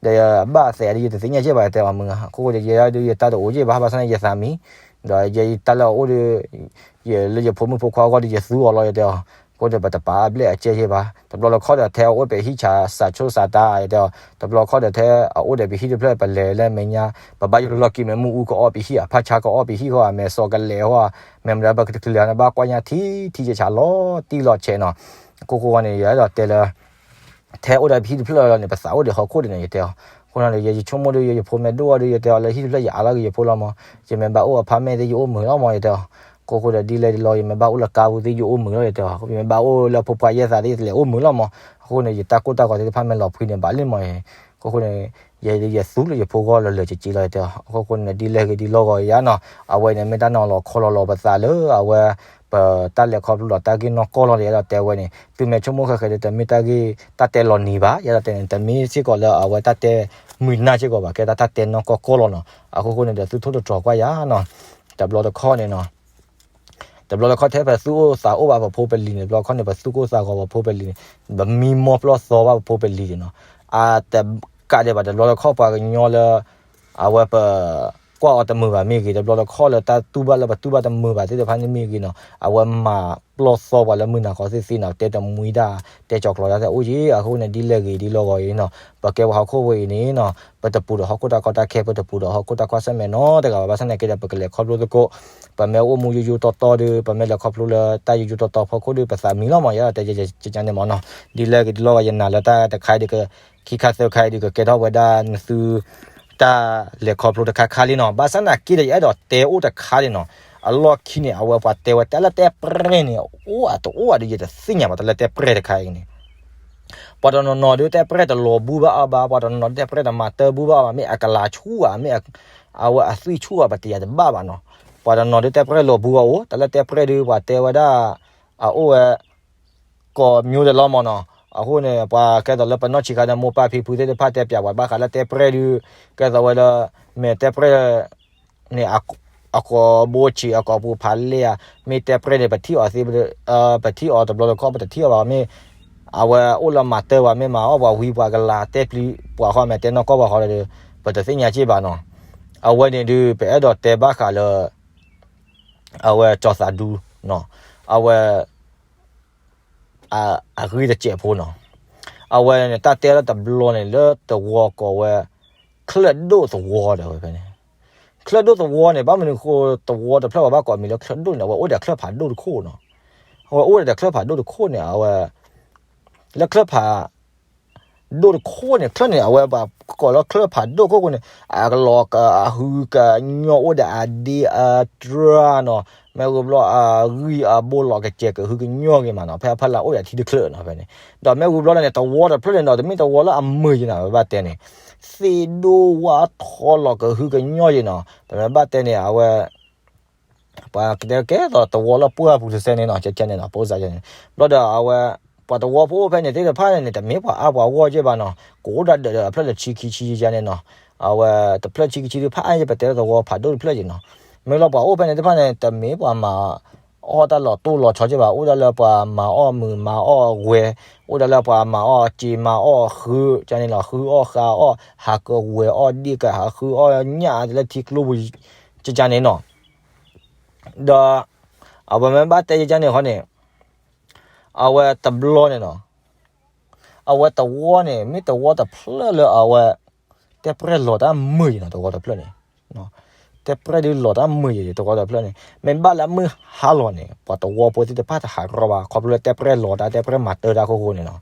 ဒီးဘၣ်သဲးဒ်ယတသ့ၣ်ညါကဲဘၣ် ယတဲအီၤမုၢ်ဂၤ အခိၣ်ဃိဒီး ယဲဒၣ်ဒုးယတၢ်တအိၣ်ကဲဘၣ် ဘၣ်ဆၣ်န့ၣ်ယသးမံ, ဒီးယဲယတၢ်လၢအအိၣ်ဒီး ယလၢယဖိမုၣ်ဖိခွါအဂီၢ်ဒီး ယသူအီၤလီၤ ယတဲအီၤ, အဃိန့ၣ် ပတပာ်အဘျဲၣ်အကဲယဲဘၣ်, တဘျီလၢခီဒီး ထဲအအိၣ်ပဟံၣ်ဆးစးဆိစးတး ယတဲအီၤ, တဘျီခီဒီး ထဲအအိၣ်ဒီးပဟံၣ်တဖျၢၣ် ပလဲၤလၢမဲာ်ညါ ပဘၣ်ယိၣ်လၢလီၢ်ခံ မ့ၢ်မ့ၣ်အူကအီၣ်ပဟံၣ် အဖးဆါကအီၣ်ပဟံၣ်ဃီ အမဲာ်စီကလဲာ်ဃီ, မ့ၢ်မတၤပကတချုးလၢၤ နဘၣ်ကွၢ်ညါထံထံကဆးလီၤတံၢ်လီၤဆဲးနီၤ, အခိၣ်ဃိန့ၣ် ယအဲၣ်ဒိးတဲလၢ ထဲအိၣ်ဒီးပဟံၣ်တဖျၢၣ်လီၤန့ၣ် ပသးအိၣ်ဒီးဟီၣ်ခိၣ်ဒံးန့ၣ် ယတဲအီၤ, အဃိန့ၣ်ဒီး ယဆိကမိၣ်ဒီး ယဖိမ့ၢ်ဒိၣ်အီၤဒီး ယတဲအီၤလၢဟံၣ်တဖျၢၣ် ယအးလီၤက့ၤယဖိလီၤမး, ယမ့ၢ်ဘၣ်အိၣ်အဖါမဲာ်သ့ၣ် ယအိၣ်မုာ်လီၤမး ယတဲအီၤ, အခိၣ်ဃိဒီး ဒ်လဲၣ်ဒ်လီၢ် ယမ့ၢ်ဘၣ်အိၣ်လၢကါပူၤသ့ၣ် ယအိၣ်မုာ်လီၤ ယတဲအီၤ, ယမ့ၢ်ဘၣ်အိၣ်လၢဖိခွါယဲၢ်သးသ့ၣ် ယတလဲၤအိၣ်မုာ်လီၤမး, အဃိန့ၣ် ယတၢ်ကိၢ်တၢ်ဂီၤသ့ၣ်တဖၣ်မ့ၢ်လီၤဖှံန့ၣ် ဘၣ်လံမး, အခိၣ်ဃိန့ၣ် ယဲယသူလၢယဖိဂီၢ်လၢလၢာ်ကက့လီၤ ယတဲအီၤ, အခိၣ်ဃိန့ၣ် ဒ်လဲၣ်ဂ့ၤဒ်လီၢ်ဂီၤယါနီၤ, အဝဲန့ၣ်မ့ၢ်တၢ်နီၤလီၤခီလီၤလီၤပသးလၢ အဝဲ ပတၢ်လဲၤခီဖျိဒီးတၢ်ဂ့ၢ်နီၢ်ကီၢ်လီၤဒီး ယအဲၣ်ဒိးတဲဝဲန့ၣ် သုမ့ၢ်ဆိကမိၣ်ဃဲဃဲဒီး တမ့ၢ်တၢ်ဂ့ၢ်တၢ်တဲလီၤနံၤဘၣ်, ယအဲၣ်ဒိးတဲန့ၣ် တမ့ၢ်စ့ၢ်ကီးလၢအဝဲတၢ်တဲမုာ်နၢ်စ့ၢ်ကီးဘၣ်, ကဲဒၣ်တၢ်တဲနီၢ်ကီၢ်ကီၢ်လီၤနီၤ, အခိၣ်ဃိန့ၣ်ဒီး သုထိၣ်သတြီၤကွၢ်ယါနီၤ, တဘျီတခီၣ်န့ၣ်နီၤ တဘျီတခီၣ်ထဲပသူၣ်အိၣ်သးအိၣ်ဘၣ်ပဖိပလံၤန့ၣ် တဘျီတခီၣ်န့ၣ် ပသူၣ်ကိၢ်သးဂီၤပဖိပလံၤန့ၣ် ပမံမီၢ်ပျီၢ်သီဘၣ်ပဖိပလံၤန့ၣ်နီၤ, အတကးဒံးဘၣ် တဘျီတခီၣ်ပှၤကညီလၢ အဝဲပ ကွၢ်အီၤတမုာ်ဘၣ်မ့ၢ်ဂ့ၤ, တဘျီတခီၣ်လၢတၢ်တူၢ်ဘၣ်လၢပတူၢ်ဘၣ်တမုာ်ဘၣ်သ့ၣ်တဖၣ်န့ၣ်မ့ၢ်ဂ့ၤနီၤ, အဝဲမၤပျီၢ်သီပှၤလၢမုၢ်နၤခီသ့ၣ်သ့ၣ်နီၤ, တဲတမှံတၢ် တဲကၠီၤကျီၤတၢ်သ့ၣ်အိၣ်က့, အဃိန့ၣ် ဒ်လဲၣ်ဂ့ၤဒ်လီၢ်ဂီၤအံၤနီၤ, ပကဲပှၤဟီၣ်ခိၣ်ဖိအံၤန့ၣ်နီၤ ပတပူၤဒီးဟီၣ်ခိၣ်တၢ်ကီတၢ်ခဲ ပတပူၤဒီးဟီၣ်ခိၣ်တၢ်ကွၢ်ဆၢၣ်မဲာ်နီတဂၤဘၣ်, ဘၣ်ဆၣ်သနာ်က့ဒီး ပကလဲၤခီဖျိသကိး ပမ့ၢ်အိၣ်မူယိယိတီတီဒီး ပမ့ၢ်လဲၤခီဖျိလၢတၢ်ယိယိတီတီဖီခိၣ်ဒီး ပသးမံလီၤမး, ယအဲၣ်ဒိးတဲယန့ၣ်မးနီၤ, ဒ်လဲၣ်ဂ့ၤဒ်လီၢ်ဂီၤ ယနာ်လၢတၢ်တခါအံၤဒီး ခံခါသၢခါအံၤဒီး ကကဲထီၣ်ဝဲဒၣ်နသု တၢ်လဲၤခီဖျိတခါခါလံနီၤ, ဘၣ်ဆၣ်သနာ်က့ဒီး ယအဲၣ်ဒိးတဲအိၣ်တခါလံနီၤ, အလီၢ်ခံန့ၣ် အဝဲပှၤတဲဝဲတၢ်လၢတဲပရဲၣ်န့ၣ် အိၣ်အတအိၣ်ဘၣ်ဒီး ယတသ့ၣ်ညါဘၣ် တၢ်လၢတဲပရဲၣ်တခါအံၤန့ၣ် ပှၤတနီၤနီၤဒီးတဲပရဲၣ်တလီၤဘူၣ်ဘၣ်အီၤဘၣ်, ပှၤတနီၤနီၤတဲပရဲၣ်တမၤတၢ်ဘူၣ်ဘၣ်အီၤဘၣ်, မ့ၢ်အကလၤဆူၣ်ဧါ, မ့ၢ်အဝဲအသွံၣ်ဆူၣ်ဧါ, ပတယၤတဘၣ်ဘၣ်နီၤ, ပှၤတနီၤဒုးတဲပြဲၢ်လီၤပူၤအီၤအိၣ် တၢ်လၢတဲပြဲၢ်ဒုး ပှၤတဲဝဲဒၣ် အအိၣ်ဝဲ ကိးမျိုးတလီမၢ်နီၤ. အဃိန့ၣ် ပှၤကဲသိးလၢပနီၢ်ဆံးခါဒီး မိၢ်ပၢ်ဖံဖုသ့ၣ်တဖၣ်တဲပၠးပှၤဘၣ်ဃးလၢတဲပြဲၢ်ဒုး ကဲသိးဝဲလၢ မ့ၢ်တဲပြဲၢ် န့ၣ် အကိာ်ဘိဆံး အကိာ်ပူၤဖးလဲၢ်ဧါ, မ့ၢ်တဲပြဲၢ်န့ၣ် ပထံၣ်အီၤသ့ ပထံၣ်အီၤတဘျီတခီၣ် ပတထံၣ်အီၤဘၣ် မ့ၢ် အဝဲအိၣ်လၢမၤတၢ်ဘၣ် မ့ၢ်မၤအီၣ်ပှၤဝံပှၤကလၤ တဲပျံၤပှၤဃီ မ့ၢ်တဲနီၢ်ကီၢ်ပှၤဃီဒီး ပတသ့ၣ်ညါက့ၢ်ဘၣ်နီၤ. အဝဲန့ၣ်ဒုး ပအဲၣ်ဒိးတဲဘၣ်ဃးလၢ အဝဲကၠီၤသးဒူနီၤ, အဝဲ အဂ့ၢ်တစဲးဖိနီၤ. အဝဲန့ၣ် တၢ်တဲလၢတဘျီန့ၣ် လၢသဝီကိးဝဲ ချၢၣ်ဒိၣ်သဝီဒီးဝဲဖဲန့ၣ်, ချၢၣ်ဒိၣ်သဝီန့ၣ် ဘၣ်မနုၤဃိသဝီတဖျၢၣ်ပှၤဘၣ်ကိးမံၤလၢချၢၣ်ဒိၣ်န့ၣ် အဝဲအိၣ်ဒီးချၢၣ်ဖးဒိၣ်တခိၣ်နီၤ. အဝဲအိၣ်ဒီးချၢၣ်ဖးဒိၣ်တခိၣ်န့ၣ် အဝဲ လၢချၢၣ်ဖးဒိၣ်တခိၣ်န့ၣ် အဝဲပှၤကိးလၢချၢၣ်ဖးဒိၣ်ခိၣ်ဃိန့ၣ် အကလီၤကဟုကညီၢ် အိၣ်ဒီးအဒ့အတြၢ်နီၤ, မ့ၢ်ဝံၤဘျီအဂံၢ်အဘိလီၤကစဲး ကဟုကညီၢ်ဂ့ၤမးနီၤ, ဖဲအဖီလာ်အိၣ်ဒီးထံတချၢၣ်နီၤဖဲန့ၣ်. ဒီးမ့ၢ်ဝံၤဘျီလၢန့ၣ် သဝီတဖျၢၣ်န့ၣ်ဒီး တမ့ၢ်သဝီလၢအမုာ်ယဲနီၤ ပမ့ၢ်ဘၣ်တဲန့ၣ် သ့ၣ်ဒိၣ်ဝၣ်ထီလီၤကဟုကညီၢ်ယဲနီၤ, ပမ့ၢ်ဘၣ်တဲန့ၣ် အဝဲ ပှၤကတဲကဲသိးသဝီလၢပှၢ်ပူၤတစဲးန့ၣ်နီၤ, ကဲန့ၣ်နီၤ ပအိၣ်စးန့ၣ်, ဘျီဒီးအဝဲ ပှၤသဝီဖိအိၣ်ဖဲန့ၣ်သ့ၣ်တဖၣ်န့ၣ်န့ၣ် တမ့ၢ်ပှၤအါပှၤဂီၢ်က့ၢ်ဘၣ်နီၤ, ကအိၣ်ဒၣ်ဒီးအဖျၢၣ်လၢဆံခံဆံယါန့ၣ်နီၤ, အဝဲတဖျၢၣ်ဆံခံဆံဒုး ဖးအါယဲ ပတဲလၢသဝီဖးဒိၣ်တဖျၢၣ်ယဲနီၤ, မ့ၢ်လီၤပှၤအိၣ်ဖဲန့ၣ်သ့ၣ်တဖၣ်န့ၣ် တမ့ၢ်ပှၤမၤအီၣ်တၢ်လီၤတိၢ်လီၤဆီက့ၢ်ဘၣ်, အိၣ်ဒၣ်လၢပှၤမၤအီၣ်မုာ်မၤအီၣ်ဝဲ, အိၣ်ဒၣ်လၢပှၤမၤအီၣ်စ့မၤအီၣ်ဃုကန့ၣ်လီၤ, ဃုအီၣ်ဃုအီၣ် ဟးကဝဲၤအီၣ်ဒ့ၣ်ကဟးဃုအီၣ်ညၣ်လၢထံကျိပူၤ ကန့ၣ်နီၤ. ဒီး အဝဲမ့ၢ်ဘၣ်တဲယကန့ၣ်ဃီန့ၣ် အဝဲတဘျီန့ၣ်နီၤ, အဝဲသဝီန့ၣ် မ့ၢ်သဝီတဖျၢၣ်လၢအဝဲ တဲပြဲၢ်လီၤတၢ်မုာ်ယဲနီၤ သဝီတဖျၢၣ်န့ၣ်, တဲပြဲၢ်ဒုးလီၤတၢ်မုာ်ယဲ သဝီတဖျၢၣ်န့ၣ်, မ့ၢ်ဘၣ်လၢမုၢ်ဟါလီၤန့ၣ် ပှၤသဝီဖိသ့ၣ်တဖၣ်တဟးရီဘၣ် ခီဖျိလၢတဲပြဲၢ်လီၤတၢ် တဲပြဲၢ်မၤတၢ်တၢ်ခိၣ်ဃိန့ၣ်နီၤ,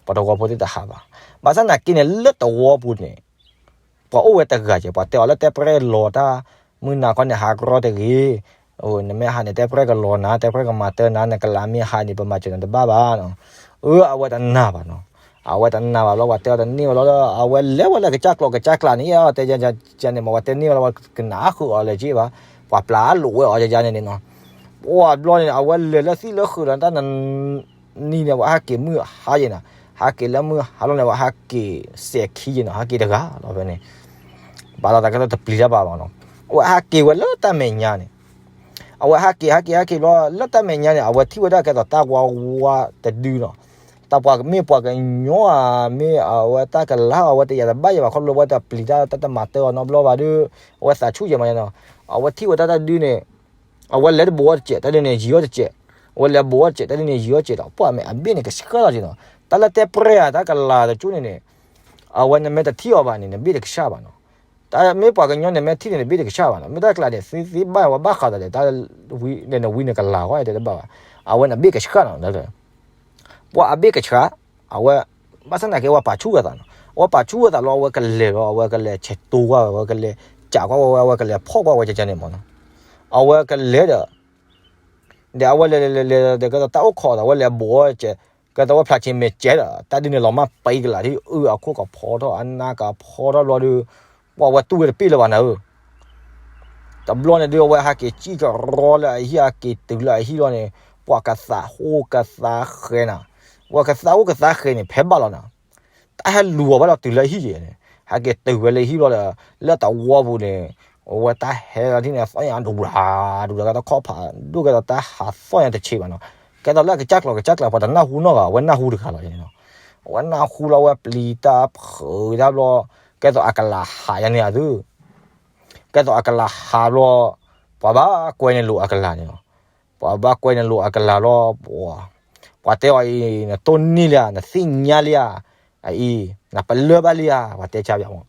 ပှၤသဝီဖိသ့ၣ်တဟးဘၣ်. ဘၣ်ဆၣ်နာ်က့န့ၣ် လၢသဝီပူၤန့ၣ် ပှၤအိၣ်ဝဲတဂၤက့ၢ် ပှၤတဲအီၤလၢတဲပြဲၢ်လီၤတၢ် မုၢ်နၤခီန့ၣ် ဟးရီတဂ့ၤ, နမ့ၢ်ဟးန့ၣ် တဲပြဲၢ်ကလီၤနၤ တဲပြဲၢ်ကမၤတၢ်နၤ နကလၤမ့ၢ်ဟးန့ၣ် ပမၤစၢၤနၤတဘၣ်ဘၣ်နီၤ. အၢ အဝဲတနာ်ဘၣ်နီၤ, အဝဲတနာ်ဘၣ်ဘျီ ပှၤတဲအီၤတန့ၢ်ဝဲလီၤဒီး အဝဲလဲၤဝဲလၢကစၢ်ကျိာ်ကစၢ်ကျးန့ၣ် တဲန့ၣ်မ့ၢ် ပှၤတဲန့ၢ်ဝဲလီၤ ပှၤကနၣ်ဃုာ်အီၤလၢၤက့ၢ်ဘၣ်, ပှၤပျၢ်လိာ်ဝဲအီၤယါန့ၣ်န့ၣ်နီၤ. ပှၤဘျီန့ၣ် အဝဲလဲၤလၢသံၣ်လၢဃုာ်လီၤ တၢ်န နံၤန့ၣ် ပှၤဟးက့ၤမုၢ်ဟါယဲနီၤ, ဟးက့ၤလၢမုၢ်ဟါလီၤန့ၣ် ပှၤဟးက့ၤစဲးခံယဲနီၤ, ဟးက့ၤတဂၤလီၤဖဲန့ၣ်, ဘၣ်လီၤသးကဲသိးတပျံၤတၢ်ဘၣ်ဘၣ်နီၤ, အဝဲဟးက့ၤဝဲလၢတၢ်မဲာ်ညါန့ၣ်, အဝဲဟးက့ၤ ဟးက့ၤ ဟးက့ၤဘျီ လၢတၢ်မဲာ်ညါန့ၣ် အဝဲထံၣ်ဝဲဒၣ်ကဲသိးတၢ်ဝါဝါတဒုနီၤ, တၢ်ပှၤမ့ၢ်ပှၤကညီဧါ မ့ၢ်အဝဲတၢ်ကလၤအဝဲတယာ်တဘၣ်ယဲဘၣ် ခီဖျိဝဲတပျံၤတၢ် တၢ်တမၤတၢ်အီၤနီတဘျီဘၣ်ဒီး အဝဲသးဆူၣ်ယဲမးနီၤ, အဝဲထံၣ်ဝဲဒၣ်တၢ်ဒုန့ၣ် အဝဲလဲၤတဘိးအီၣ်တစဲး တၢ်ဒုန့ၣ် ယံၤအီၣ်တစဲး, အဝဲလဲၤဘိးအီၣ်တစဲး တၢ်ဒုန့ၣ် ယံၤအီၣ်တစဲးဒီး ပှၤမ့ၢ်အဘ့ၣ်န့ၣ်ကဆှၢလီၤက့ၤနီၤ, တၢ်လၢတဲပြဲၢ်ဧါ တၢ်ကလၤတကၠိန့ၣ်န့ၣ် အဝဲနမ့ၢ်တထံၣ်အီၤဘၣ်န့ၣ် နဘ့ၣ်တကဆှၣ်ဘၣ်နီၤ, တၢ်မ့ၢ်ပှၤကညီန့ၣ် မ့ၢ်ထံၣ်န့ၣ် နဘ့ၣ်တကဆှၣ်ဘၣ်နီၤ, မ့ၢ်တၢ်ကျးန့ၣ် သ့သ့ဘၣ်ဝဲဘၣ်ဃးဒီး တၢ်ဝံနဝံနကလၤဝဲတဲတဘၣ်ဘၣ်, အဝဲနဘ့ၣ်ကဆှၣ်နီၤ, ပှၤအဘ့ၣ်ကဆှၣ်, အဝဲ ဘၣ်ဆၣ်နာ်က့ အဝဲပာ်ဆူၣ်ဝဲသးနီၤ, အဝဲပာ်ဆူၣ်ဝဲသးလီၤ အဝဲကလဲၤလီၤ အဝဲကလဲၤဆဲးတိၤကွၢ်ဝဲ အဝဲကလဲၤကးကွၢ်ဝဲ အဝဲကလဲၤဖီၣ်ကွၢ်ဝဲကကန့ၣ်မးနီၤ, အဝဲကလဲၤဒီး ဒီးအဝဲလဲၤလဲၤလဲၤလဲၤဒီး ကဲသိးတၢ်အိၣ်ခိးဒီး အဝဲလဲၤဘိးအီၣ်တစဲး, ကဲသိးအဝဲဖျါဆ့မဲာ်ကဲဒီး တၢ်ဒုန့ၣ်လီၤမၢ်ပံကလၤ ဒ်အုၣ်အခိၣ်ကဖီထီၣ် အနၢ်ကဖီထီၣ်ဘျီဒီး ပှၤဝဲတူၢ်ဝဲတပ့ၢ်လၢၤဘၣ်နၤဧၢ တဘျီန့ၣ်ဒုး အဝဲဟးက့ၤစံၣ်ကရီလၢအဟံၣ် ဟးက့ၤတုၤလၢအဟံၣ်လီၤန့ၣ် ပှၤကသးဟူးကသးဃဲၤနၤ, ပှၤကသးဟူးကသးဃဲၤန့ၣ် ဖဲဘၣ်လီၤနၤ, တၢ်ဟဲလူၤအီၤဘၣ်ဒီးတုၤလၢအဟံၣ်ယဲန့ၣ် ဟဲက့ၤတုၤဝဲလၢဟံၣ်လီၤဒီး လၢသဝီပူၤန့ၣ် အဝဲတၢ်ဟဲလီၤထံၣ်န့ၣ် သီၣ်ညါဒူၤဒၣ်ဒူၤဒၣ် ကဲသိးခီၣ်ဖးဒိၣ် ကဲသိးတၢ်ဟးသီၣ်ညါတဆံးဘၣ်နီၤ, ကဲသိးလၢအကစၢ်ကျိာ်ကစၢ်ကျး ပှၤတနၢ်ဟူနီတဂၤ အဝဲနၢ်ဟူတဂၤလီၤန့ၣ်နီၤ, အဝဲနၢ်ဟူလီၤ အဝဲပျံၤတၢ်ဖုးတၢ်ဘျီ ကဲသိးအကလၤဟးယါန့ၣ်အသု ကဲသိးအကလၤဟးဘျီ ပှၤဘၣ်ကွဲန့ၣ်လိာ်အကလၤန့ၣ်လီၤ. ပှၤဘၣ်ကွဲန့ၣ်လိာ်အကလၤလီၤ. ပှၤတဲအီၤအံၤ နတိၢ်နီၣ်လံဧါ, နသ့ၣ်ညါလံဧါ, အအံၤ နပလၢၢ်ဘၣ်လံဧါ, ပှၤတဲဆါဘၣ်မး.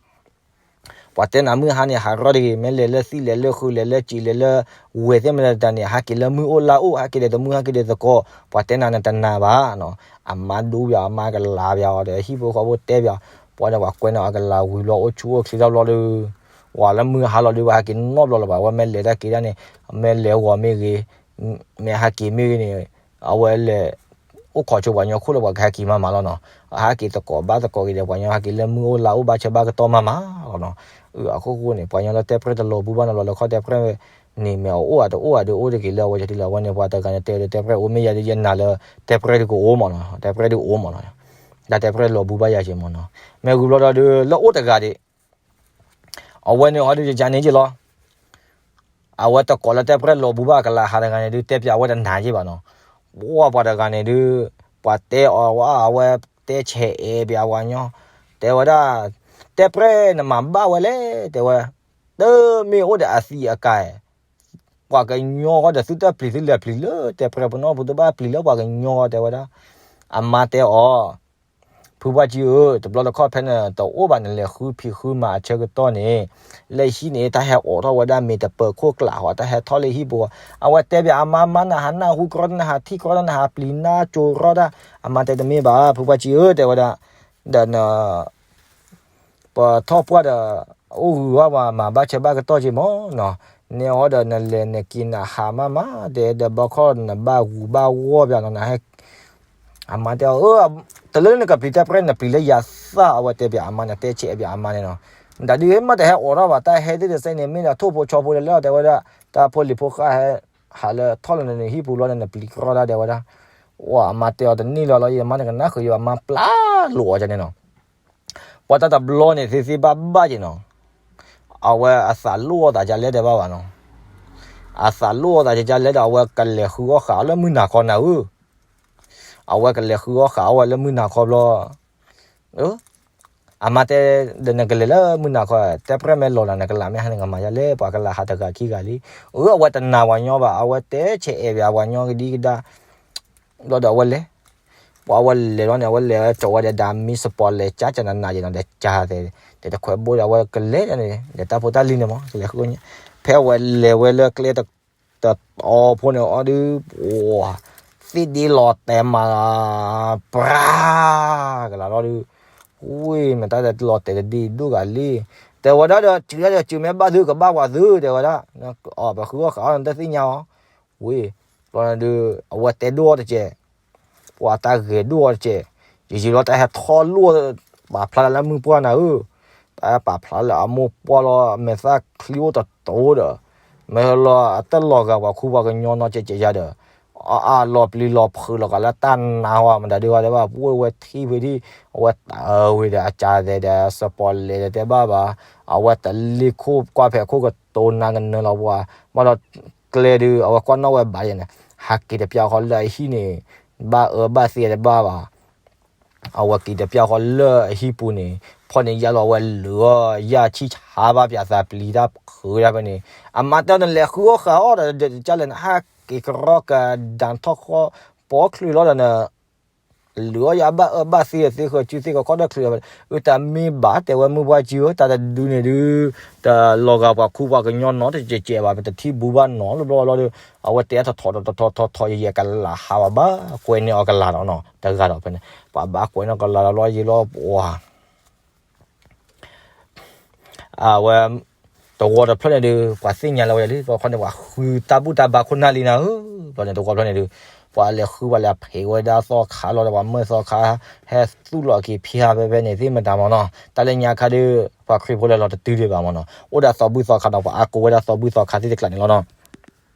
ပှၤတဲနၤမုၢ်ဟါန့ၣ် ဟးရီတဂ့ၤ, မ့ၢ်လဲၤလၢသံၣ်လဲၤလၢဃုာ် လဲၤလၢစံာ် လဲၤလၢဝဲၢ်သ့ၣ်မတၤတၢ်န့ၣ် ဟးက့ၤလၢမုၢ်အိၣ်လါအိၣ် ဟးက့ၤဒီးသမုၢ် ဟးက့ၤဒီးသကိး, ပှၤတဲနၤနတနာ်ဘၣ်နီၤ. အမါဒိပၠး အမါကလၤပၠးအီၤဒီး ဟံၣ်ဖိဃီဖိတဲပၠး, ပှၤန့ၣ် ပှၤကွဲန့ၣ်အကလၤဝံၤဘျီ အိၣ်ဆူၣ်အိၣ်ချ့တဘျီဒီး ဝဲလၢမုၢ်ဟါလီၤဒီး ပှၤဟဲက့ၤနီတဘျီလၢၤဘၣ်. အဝဲမ့ၢ်လဲၤတၢ်က့ၤတၢ်န့ၣ် မ့ၢ်လဲၤဂီၤမ့ၢ်ဂ့ၤ, မ့ၢ်ဟဲက့ၤမ့ၢ်ဂ့ၤန့ၣ် အဝဲလဲၤ အိၣ်ခိးဆိပှၤကညီခိၣ်လၢပှၤကဟဲက့ၤမၤမၤလီၤနီၤ. ဟဲက့ၤသကိးဘၣ်သကိးက့ၤဒီး ပှၤကညီဟဲက့ၤလၢမုၢ်အိၣ်လါအိၣ် ဘၣ်ဆၢဘၣ်ကတီၢ်မၤမၤလီၤနီၤ. အဃိဃိန့ၣ် ပှၤကညီလၢတဲပြဲၢ်တလီၤဘူးဘၣ်နီၤ လီၤလၢခီၣ်တဲပြဲၢ် န့ၣ်မ့ၢ်အအိၣ်ဧါတအိၣ်ဧါဒုး အိၣ်တက့ၤလၢအဝဲကဒုလီၤ. အဝဲန့ၣ်ပှၤတဂၤန့ၣ်တဲဒီးတဲပြဲၢ်အိၣ် မ့ၢ်ယၤဒုးယနာ်လၢ တဲပြဲၢ်ဒုးကအိၣ်မးနီၤ, တဲပြဲၢ်ဒုးအိၣ်မးနီၤ, တၢ်တဲပြဲၢ်လီၤဘူးဘၣ်ယၤက့ၤမးနီၤ. မ့ၢ်ဝံၤဘျီဒီးဒုး လၢအိၣ်တဂၤဒံး အဝဲန့ၣ်ဟီဒုးယကန့ၣ်က့ၤလီၤ. အဝဲတကိးလၢတဲပြဲၢ်လီၤဘူးဘၣ်အကလၤဟးတဂၤန့ၣ်ဒုး တဲပၠးအဝဲတနာ်က့ၤဘၣ်နီၤ. ပှၤပှၤတဂၤန့ၣ်ဒုး ပှၤတဲအီၤဝဲ အဝဲတဲဆဲးအဲၣ်ပၠးပှၤကညီ, တဲဝဲဒၣ် တဲပြဲၢ်နမၤဘၣ်ဝဲလဲၣ် တဲဝဲ, တမ့ၢ်အိၣ်ဒီးအသံးအကာ် ပှၤကညီဃီဒီးသုတပျံၤသုလဲၤပျံၤလၢတဲပြဲၢ်ပနီၣ်ပူၤ တဘၣ်ပျံၤလၢပှၤကညီဃီ တဲဝဲဒၣ်. အမါတဲအီၤ ဖုပှၢ်ကံဧၢ, တဘျီတခီၣ်ဖဲနတအိၣ်ဘၣ် နလဲၤဃုဖံးဃုမၤအဆၢကတီၢ်န့ၣ် လၢဟံၣ်န့ၣ် တၢ်ဟဲအိးထီၣ်ဝဲဒၣ်မ့ၤတပၢၤခိၣ်ကျးဃီ တၢ်ဟဲထီၣ်လၢဟံၣ်ပူၤဃီ. အဝဲတဲပၠးအမါ မါနဟးနၢ်ဟူကြီ နဟးထံၣ်ကြီနဟးပျံၤနၢ်ကၠိရီတၢ်. အမါတဲတမ့ၢ်ဘၣ် ဖုပှၢ်ကံဧၢ တဲဝဲဒၣ်, ဒီးန ပထီၣ်ပှၢ်ဒီး အိၣ်ဂုၤဝဲမၤဘၣ်ဆၢဘၣ်ကတီၢ်က့ၤမးနီၤ. န့ၣ်ဟီဒီးနလဲၤနက့ၤနဟးမးမး တဲဒီးဘီခီၣ်နဘၣ်ဂူာ်ဘၣ်ဂီၢ်ပၠးနီၤ နဟဲ အမါတဲအီၤ တလၢနကပျံၤတဲပြဲၢ် နပျံၤလၢယၤသၣ် အဝဲတဲပၠးအမါန့ၣ် တဲဆဲးအဲၣ်ပၠးအမါန့ၣ်နီၤ. မတၤဒုးမ့ၢ်တဟဲအိးထီၣ်ဘၣ် တၢ်ဟဲသ့ၣ်တစဲးန့ၣ် မ့ၢ်ဒၣ်ထိၣ်ဖိဆီဖိလၢလၢတဲဝဲဒၣ် တၢ်ဖိလံၤဖိဃၢ်ဟဲ ဟးလၢထီၣ်လၢနဟံၣ်ပူၤလီၤန့ၣ် နပျံၤကြီတၢ် တဲဝဲဒၣ်. အမါတဲအီၤတန့ၢ်လီၤလီၤ ယမါန့ၣ်ကနၣ်ဃုာ်ယမါပျၢ်လိာ်အီၤန့ၣ်နီၤ. ပှၤတၢ်တဘျီန့ၣ် သ့သ့ဘၣ်ဘၣ်က့ၤနီၤ. အဝဲအသးလိၣ်အီၤသးကလဲၣ်တဲဘၣ်ဘၣ်နီၤ. အသးလိၣ်အီၤသးကလဲၣ်ဒီး အဝဲကလဲၤဃုအီၣ်ဃာ်အီၣ်လၢမုၢ်နၤခီနၤဧၢ. အဝဲကလဲၤဃုအီၣ်ဃာ်အီၣ်ဝဲလၢမုၢ်နၤခီဘျီ အမါတဲ ဒီးနကလဲၤလၢမုၢ်နၤခီ တဲပြဲၢ်မ့ၢ်လီၤနၤ နကလၤမ့ၢ်ဟါန့ၣ် ကမၤယၤလဲၣ် ပှၤကလၤဟးတဂၤခံဂၤလံ. အဝဲတနာ်ပှၤညီဘၣ် အဝဲတဲဆဲးအဲၣ်ပၠးပှၤညီကဒံကဒါ ဘျီဒီးအဝဲလဲၤ ပှၤအဝဲလဲၤလီၤန့ၣ် အဝဲလဲၤကၠီၤဝဲဒီး ဒၣ်မံစပီးလဲၤကၠါကနၤနၤယဲနီၤ ဒီးကၠါသဲး ဒီးတခွဲးဘိဒီး အဝဲကလဲၤန့ၣ် ဒီးတၢ်ဖိတၢ်လံၤန့ၣ်မး ကလဲၤဃု ဖဲအဝဲလဲၤဝဲလၢကျဲတတီၤဖိန့ၣ်အီၤဒုး ပှၤ သ့ၣ်ဒ့လီၤတဲာ်မး ပြၤ ကလၤလီၤဒုး ဝ့ၢ် မ့ၢ်တၢ်လီၤတဲာ်တဒ့ဒိၣ်ဂၤလံ တဲဝဲဒၣ်ဒီး စုၤဒၣ်ဒီးစုၤမ့ၢ်ဘၣ်သုကဘၣ်ပှၤသု တဲဝဲဒၣ် အီၤပဃုအီၣ်ဃာ်အီၣ်နတသ့ၣ်ညါအီၤ ဝ့ၢ် ဘျီန့ၣ်ဒုး အဝဲတဲဒိၣ်အီၤတကဲး ပှၤတၢ်ဂဲၤဒိၣ်အီၤတကဲး ယယံာ်လီၤတၢ်ဟဲထီၣ်လိၣ် ပာ်ဖျါလၢလၢမုၢ်ပှၢ်နၤဧၢ တၢ်ပာ်ဖျါလၢအမိၢ်ပှၢ်လီၤ မဲာ်သၣ်ချံအိၣ်တတိၤဒီး မ့ၢ်လီၤအတလီၤဂာ်ပှၤခူပှၤကညီနီတကဲးကဲးယၤဒီး အအလီၤပျံၤလီၤဖုးလီၤကလၢတၢ်နါဝဲ မတၤဒုးဝဲတဲဘၣ် ပှၤဝဲထံၣ်ဖဲဒ် အဝဲတၢ်အၢဝံၤဒီး အကၢ်သဲးဒီး စပီးလဲၤဒီးတဲဘၣ်ဘၣ် အဝဲတလ့ၢ်ခိၣ်ကွၢ်ဖဲးခိၣ်ကတိၤနၤကနၢၤလီၤပှၤ ဘၣ်ဒီးကျဲဒုး အဝဲကွၢ်နီၣ်ဝဲဘၣ်ယဲန့ၣ် ဟးက့ၤတပျၢ်ဃီလၢအဟံၣ်န့ၣ် ဘၣ်အၢဘၣ်သီတဘၣ်ဘၣ် အဝဲက့ၤတပျၢ်ဃီလၢအဟံၣ်ပူၤန့ၣ် ဖီၣ်န့ၢ်ယၣ်လီၤ အဝဲလုာ်အီၣ်ယၣ်ဆံၣ်ဆါဘၣ်ပၠးသးပျံၤတၢ်ဖုးဒၣ်ဖဲန့ၣ် အမါတဲနလဲၤဃုအီၣ်ဃာ်အီၣ်ဒီး ကၢ်လဲၣ်နဟးက့ၤကရီကဒါထီၣ်ဃီ ပိာ်ချုးလီၤဒီးန လုာ်အီၣ်ယၣ်ဘၣ်အၢဘၣ်သီသ့ဃၢၤစုသ့ဃၢၤခီၣ်ဒီၣ်ချုး အတၢ်မ့ၢ်ဘၣ်တဲဝဲမုၢ်ပှၢ်ကံဧၢ တၢ်တဒုန့ၣ်ဒုး တလီၤဂာ်ပှၤခူပှၤကညီနီတကဲးကဲးဘၣ် ပတထံၣ်ဘူးဘၣ်နီတဘျီလီၤဒီး အဝဲတဲထီၣ်ထီၣ်ထီၣ်ထီၣ်ထီၣ်ထီၣ်ယဲၢ်ကလၤဟးဘၣ်ဘၣ် ကွဲန့ၢ်အီၤကလၤဒီးနီၤ တဂၤဒီးဖဲန့ၣ် ပှၤဘၣ်ကွဲန့ၢ်အီၤကလၤဒီးလီၤယံာ်လီၤပှၤ အဝဲ တဝီတဖျၢၣ်န့ၣ်ဒုး ပှၤသ့ၣ်ညါလၢဝဲဒၣ်လံ ဘျီခီန့ၣ် ပှၤဃုတၢ်ဘူၣ်တၢ်ဘါခိၣ်နၢ်လံနၤဧၢ, ဘျီန့ၣ် တဝီတဖျၢၣ်န့ၣ်ဒုး ပှၤလဲၤဃုပှၤလဲၤဖံးဝဲဒၣ်သီခါလီၤဒီး ပှၤမၢသီခါ ဟဲသူၣ်လီၤက့ၤဖံးဟးဖဲဖဲန့ၣ် သ့ၣ်မတၤမးနီၤ, တၢ်လၢညါခါဒုး ပှၤခရံာ်ဖိလၢလီၤတတုၤဒံးဘၣ်မးနီၤ, အိၣ်ဒၣ်သီဘူၣ်သီခါဒီး ပှၤအါကိးဝဲဒၣ်သီဘူၣ်သီခါသ့ၣ်တကျါန့ၣ်လီၤနီၤ.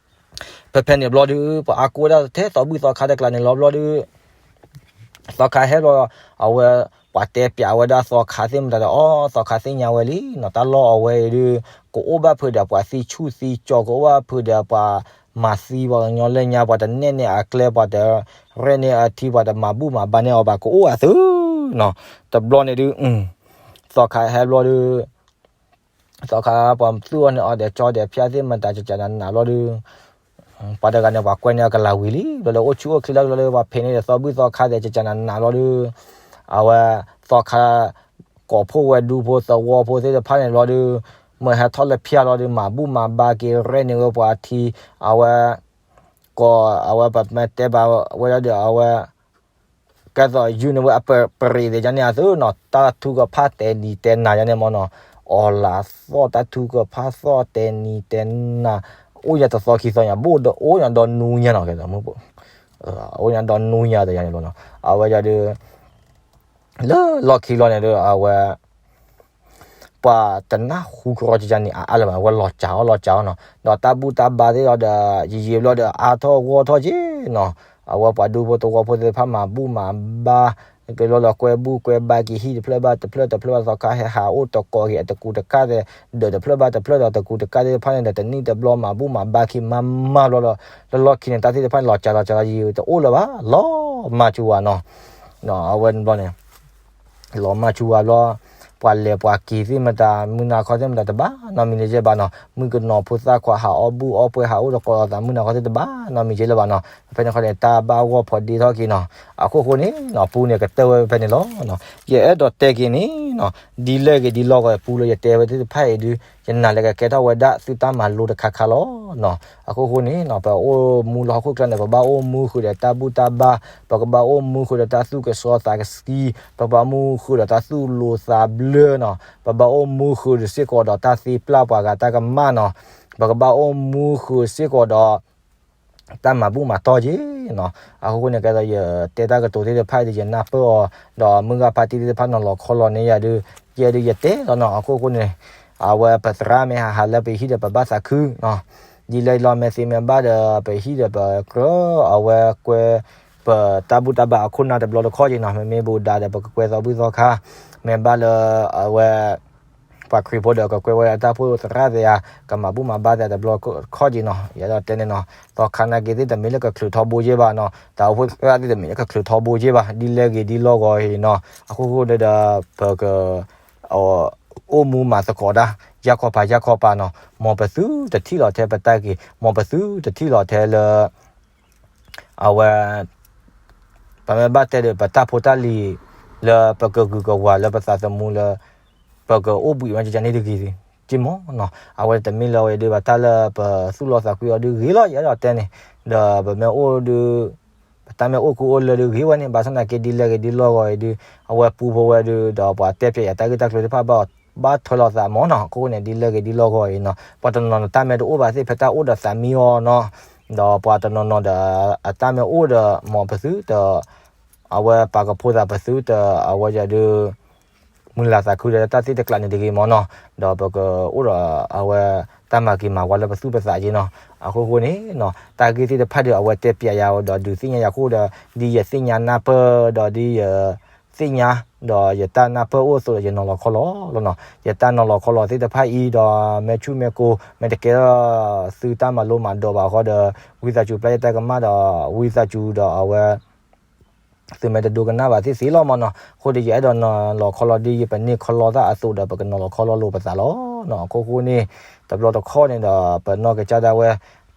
ဖဲဖဲန့ၣ်ဘျီဒုး ပှၤအါကိးဝဲဒၣ်ထဲသီဘူၣ်သီခါတကျါန့ၣ်လီၤဘျီဒုး သီခါဟဲဘျီ အဝဲ ပှၤတဲပျးဝဲဒၣ်သီခါသ့ၣ်မတၤဒီး အိ သီခါသ့ၣ်ညါဝဲလံနီၤ, တၢ်လီၢ်အဝဲအံၤဒုး ကအိၣ်ဘၣ်ဖုးဒီးပှၤသံဆူၣ်သံကၠီၤ ကအိၣ်ဘၣ်ဖုးဒီးပှၤမၤသံပှၤကညီလၢညါ ပှၤတနဲၣ်န့ၢ်အကျဲ ပှၤတရဲၣ်န့ၢ်အထံ ပှၤတမၤဘူၣ်မၤဘါန့ၢ်အီၤဘၣ် ကအိၣ်အသုနီၤ, တဘျီန့ၣ်ဒုး သီခါဟဲဘျီဒုး သီခါပှၤသူၣ်အီၤန့ၣ်အီၤဒီးကၠီဒီးဖၠါသ့ၣ်မတၤကကနးနးဘျီဒုး ပှၤတဂၤန့ၣ် ပှၤကွဲန့ၢ်အကလၤဝံၤလံ, ဘျီလၢအိၣ်ဆူၣ်အိၣ်ချ့လၢဘျီလၢ ပှၤဖံးန့ၢ်ဒီးသီဘူၣ်သီခါဒီးကကနးနးဘျီဒုး အဝဲ သီခါ ကိးဖှိၣ်ဝဲဒူဖိသဝီဖိသ့ၣ်တဖၣ်န့ၣ်ဘျီဒုး မၢဟဲထီၣ်လၢဖၠါလီၤဒုး မၤဘူၣ်မၤဘါက့ၤ ရဲၣ်န့ၢ်ဝဲပှၤထံ အဝဲ ကိး အဝဲပမ့ၢ်တဲဘၣ်ဝဲဒၣ်ဒီး အဝဲ ကဲသိးယုၢ်န့ၢ်ဝဲအပရံးသ့ၣ်ညါန့ၣ်အသုနီၤ, တၢ်ထူကဖၣ်တဲနံၤတဲနၤညါန့ၣ်မးနီၤ, အီၣ်လၢသီၣ်တၢ်ထူကဖၣ်သီၣ်တဲနံၤတဲနၤ, အိၣ်ညါတသီခံသီညါ ဘိၣ်ဒီးအိၣ်ညါဒီနူညါနီၤ, ကဲသိး အိၣ်ညါဒီနူညါတယါန့ၣ်လီၤနီၤ, အဝဲဒၣ်ဒုး လၢလီၢ်ခံလီၤန့ၣ်ဒုး အဝဲ ပှၤတနၢ်ဟူကရီကကန့ၣ် အါအါလၢၤဘၣ်, အဝဲလီၤစှၤအီၤလီၤစှၤအီၤနီၤ. ဒီးတၢ်ဘူၣ်တၢ်ဘါသ့ၣ်ဒီး ယယံာ်ဘျီဒီးအါထီၣ်ဂီၢ်ထီၣ်က့နီၤ. အဝဲပှၤဒူဖိသဝီဖိသ့ၣ်တဖၣ်မၤဘူၣ်မၤဘါ က့ၤဘျီဒီးကွဲဘူၣ်ကွဲဘါက့ၤ ဟံၣ်တဖျၢၣ်ဘၣ်တဖျၢၣ် တဖျၢၣ်ဘၣ်သီခါ ဟဲဟးအိၣ်တကိးက့ၤအတကူးတကၣ်သ့ၣ်, ဒီးတဖျၢၣ်ဘၣ်တဖျၢၣ်ဒီးတကူးတကၣ်သ့ၣ်တဖၣ်န့ၣ်ဒီး တနံၣ်တဘျီမၤဘူၣ်မၤဘါက့ၤမးမးဘျီဒီး လၢလီၢ်ခံန့ၣ် တၢ်သ့ၣ်တဖၣ်န့ၣ် လီၤစှၤလီၤစှၤလီၤ ယံာ်တအိၣ်လၢၤဘၣ် လီၤမၢ်ဆူဝါနီၤ. အဝဲန့ၣ်ဘျီန့ၣ် လီၤမၢ်ဆူဝါဘျီ ပှၤလဲၤပှၤက့ၤသ့ၣ်မတၤ မုၢ်နၤခီသ့ၣ်မတၤတဘၣ်နီတမံၤလၢၤဘၣ်နီၤ. မုၣ်ကနီၤဖိသၣ်ခွါဟးအီၣ်ဘူၣ်အီၣ်ပှဲၤ ဟးအိၣ်တကိးလိာ်သး မုၢ်နၤခီသ့ၣ်တဘၣ်နီတမံၤလၢၤဘၣ်နီၤ. ဖဲန့ၣ်ခီန့ၣ် တၢ်ဘၣ်ဂီၢ်ဖီဒ့ထီၣ်က့ၤနီၤ. အခိၣ်ဃိန့ၣ်နီၤ ပူန့ၣ်ကတၢၢ်ဝဲဖဲန့ၣ်လီၤ. ယအဲၣ်ဒိးတဲက့ၤန့ၣ်နီၤ ဒ်လဲၣ်ဂ့ၤဒ်လဲၣ်ဂ့ၤ ပူလၢယတဲဝဲသ့ၣ်တဖၣ်အံၤဒုး ယနာ်လၢကကဲထီၣ်ဝဲဒၣ်သုတၢ်မၤလိတခါခါလီၤနီၤ. အခိၣ်ဃိန့ၣ်နီၤ ပအိၣ်မူလၢဟီၣ်ခိၣ်ချၢန့ၣ် ပဘၣ်အိၣ်မူဃုာ်ဒီးတၢ်ဘူၣ်တၢ်ဘါ, ပကဘၣ်အိၣ်မူဃုာ်ဒီးတၢ်သူၣ်ကစီၤသးကဆှံ, ပဘၣ်မူဃုာ်ဒီးတၢ်သူၣ်လိၤသးဘျၢနီၤ. ပဘၣ်အိၣ်မူဃုာ်ဒီးစ့ၢ်ကီးဒီးတၢ်သ့ပျၢ်ပှၤဂၤတၢ်ကမၣ်နီၤ. ပကဘၣ်အိၣ်မူဃုာ်စ့ၢ်ကီးဒီး တၢ်မၤဘူၣ်မၤတီၢ်က့ၤနီၤ. အခိၣ်ဃိန့ၣ် ကဲသိးယတဲတၢ်ကတိၤသ့ၣ်တဖၣ်ဒီး ယနၢ်ပၢၢ်အီၤ, ဒီးမုၢ်ဂၤဖါတံၢ်သ့ၣ်တဖၣ်နီၤလီၤခီလီၤန့ၢ်ယၤဒုး ယဲဒုးယတဲလီၤနီၤ. အခိၣ်ဃိန့ၣ် အဝဲပသရၣ်မ့ၢ်ဟးဟးလၢပဟံၣ်ဒီး ပဘၣ်သးခုနီၤ. ဒ်လဲၣ်လီၤ မ့ၢ်သ့မ့ၢ်ဘၣ်ဒီး ပဟံၣ်ဒီးပကြၢး အဝဲကွဲ ပတၢ်ဘူၣ်တၢ်ဘါအခိၣ်နၢ်တဘျီတခီၣ်က့ၤနီၤ. မ့မ့ၢ်ဘူးဒါဒီး ပကကွဲသီဘူၣ်သီခါ, မ့ၢ်ဘၣ်လၢ အဝဲ ပှၤခရံာ်ဖိဒီး ကကွဲဝဲအတၢ်အိၣ်ဖှိၣ်သရၣ်သ့ၣ်ဧါ, ကမၤဘူၣ်မၤဘါသ့ၣ်တဘျီတခီၣ်က့ၤနီၤ. ယအဲၣ်ဒိးတဲန့ၣ်နီၤ, သီခါနာ်က့ၤသ့ၣ် တမ့ၢ်လၢကချုးထီဘိယ့ၢ်ဘၣ်နီၤ, တၢ်အိၣ်ဖှိၣ်သရၣ်သ့ၣ်တမ့ၢ်လၢကချုးထီဘိယ့ၢ်ဘၣ်, ဒ်လဲၣ်ဂ့ၤဒ်လဲၣ်ဂ့ၤအံၤနီၤ. အခိၣ်ဃိန့ၣ်ဒီး ပက အိၣ်မူမၤသကိးတၢ် ယၢ်ခီပၤယၢ်ခီပၤနီၤ, မ်ပသုတထံၣ်လီၤထဲပတၢ်ဂ့ၤ, မ်ပသုတထံၣ်လီၤထဲလၢ အဝဲ ပမ့ၢ်ဘၣ်တဲဒီး ပတၢ်ဖိတၢ်လံၤ လၢပကဂုၤကဝၤလၢပသးသမူလၢ ပကအိၣ်ဘှံးမးကကန့ၣ်တဂ့ၤ, က့မ့ၢ်နီၤ. အဝဲတမ့ၢ်လၢဝဲဒုး ပတၢ်လၢပသူၣ်လီသးကွံအီၤဒုးဂ့ၤလီၤ, ယအဲၣ်ဒိးတဲန့ၣ်, ဒီးပမ့ၢ်အိၣ်ဒုး ပတၢ်မ့ၢ်အိၣ်ကူအိၣ်လၢဒုးဂ့ၤဝဲန့ၣ်, ဘၣ်ဆၣ်သနာ်က့ ဒ်လဲၣ်ဂ့ၤဒ်လဲၣ်ဂ့ၤအံၤဒုး အဝဲပူဖိဝဲဒုး ဒီးပှၤတဲပၠးယၤတၢ်ဂ့ၢ်တၢ်ကျိၤသ့ၣ်တဖၣ် ဘၣ်ထွဲလိာ်သးမ့ၢ်နီၤ. အခိၣ်ဃိန့ၣ် ဒ်လဲၣ်ဂ့ၤဒ်လဲၣ်ဂ့ၤအံၤနီၤ, ပှၤတနီၤနီၤတၢ်မ့ၢ်တအိၣ်ဘၣ်သ့ၣ် ဖဲတၢ်အိၣ်ဒီးသးမံအီၤနီၤ, ဒီးပှၤတနီၤနီၤဒီး အတၢ်မ့ၢ်အိၣ်ဒီး မ်ပသုတ အဝဲပာ်ကဖိသးပသုတ အဝဲယၤဒုး မုၢ်လၢ်သးခုဒီးတၢ်သ့တကျးန့ၣ်တဂ့ၤမ့ၢ်နီၤ, ဒီးပကအိၣ်ဒီးအဝဲတၢ်မၤက့ၤမၤဝါလၢပသူၣ်ပသးက့နီၤ. အခိၣ်ဃိန့ၣ်နီၤ တၢ်ဂ့ၢ်သ့ၣ်တဖၣ်ဒီး အဝဲတဲပၠးယၤဒီးဒုးသ့ၣ်ညါယၤအဃိဒီး ဒ်ယသ့ၣ်ညါနၢ်ပၢၢ်ဒီးဒ်ယ သ့ၣ်ညါ ဒီးယတၢ်နၢ်ပၢၢ်အိၣ်အသိးဒီး ယနီၤလီၤခီလီၤလီၤနီၤ. ယတၢ်နီၤလီၤခီလီၤသ့ၣ်တဖၣ်အံၤဒီး မ့ၢ်ဆူၣ်မ့ၢ်ကိ မ့ၢ်တကဲထီၣ်သုတၢ်မၤလိမၤဒိးဘၣ်ဃီဒီး ဝံသးစူၤပျၢ်ယတၢ်ကမၣ်ဒီး ဝံသးစူၤဒီးအဝဲ သုမ့ၢ်တဒိကနၣ်ဘၣ်သ့ၣ်သ့လီၤမ့ၢ်နီၤ. အဃိဒီး ယအဲၣ်ဒိးနီၤလီၤခီလီၤဒ်ယပန့ၢ်ခီလီၤတၢ်အသိးဒီး ပကနီၤလီၤခီလီၤလိာ်ပသးလီၤနီၤ. အခိၣ်ဃိန့ၣ် တဘျီတခီၣ်န့ၣ်ဒီး ပနီၢ်ကစၢ်ဒၣ်ဝဲ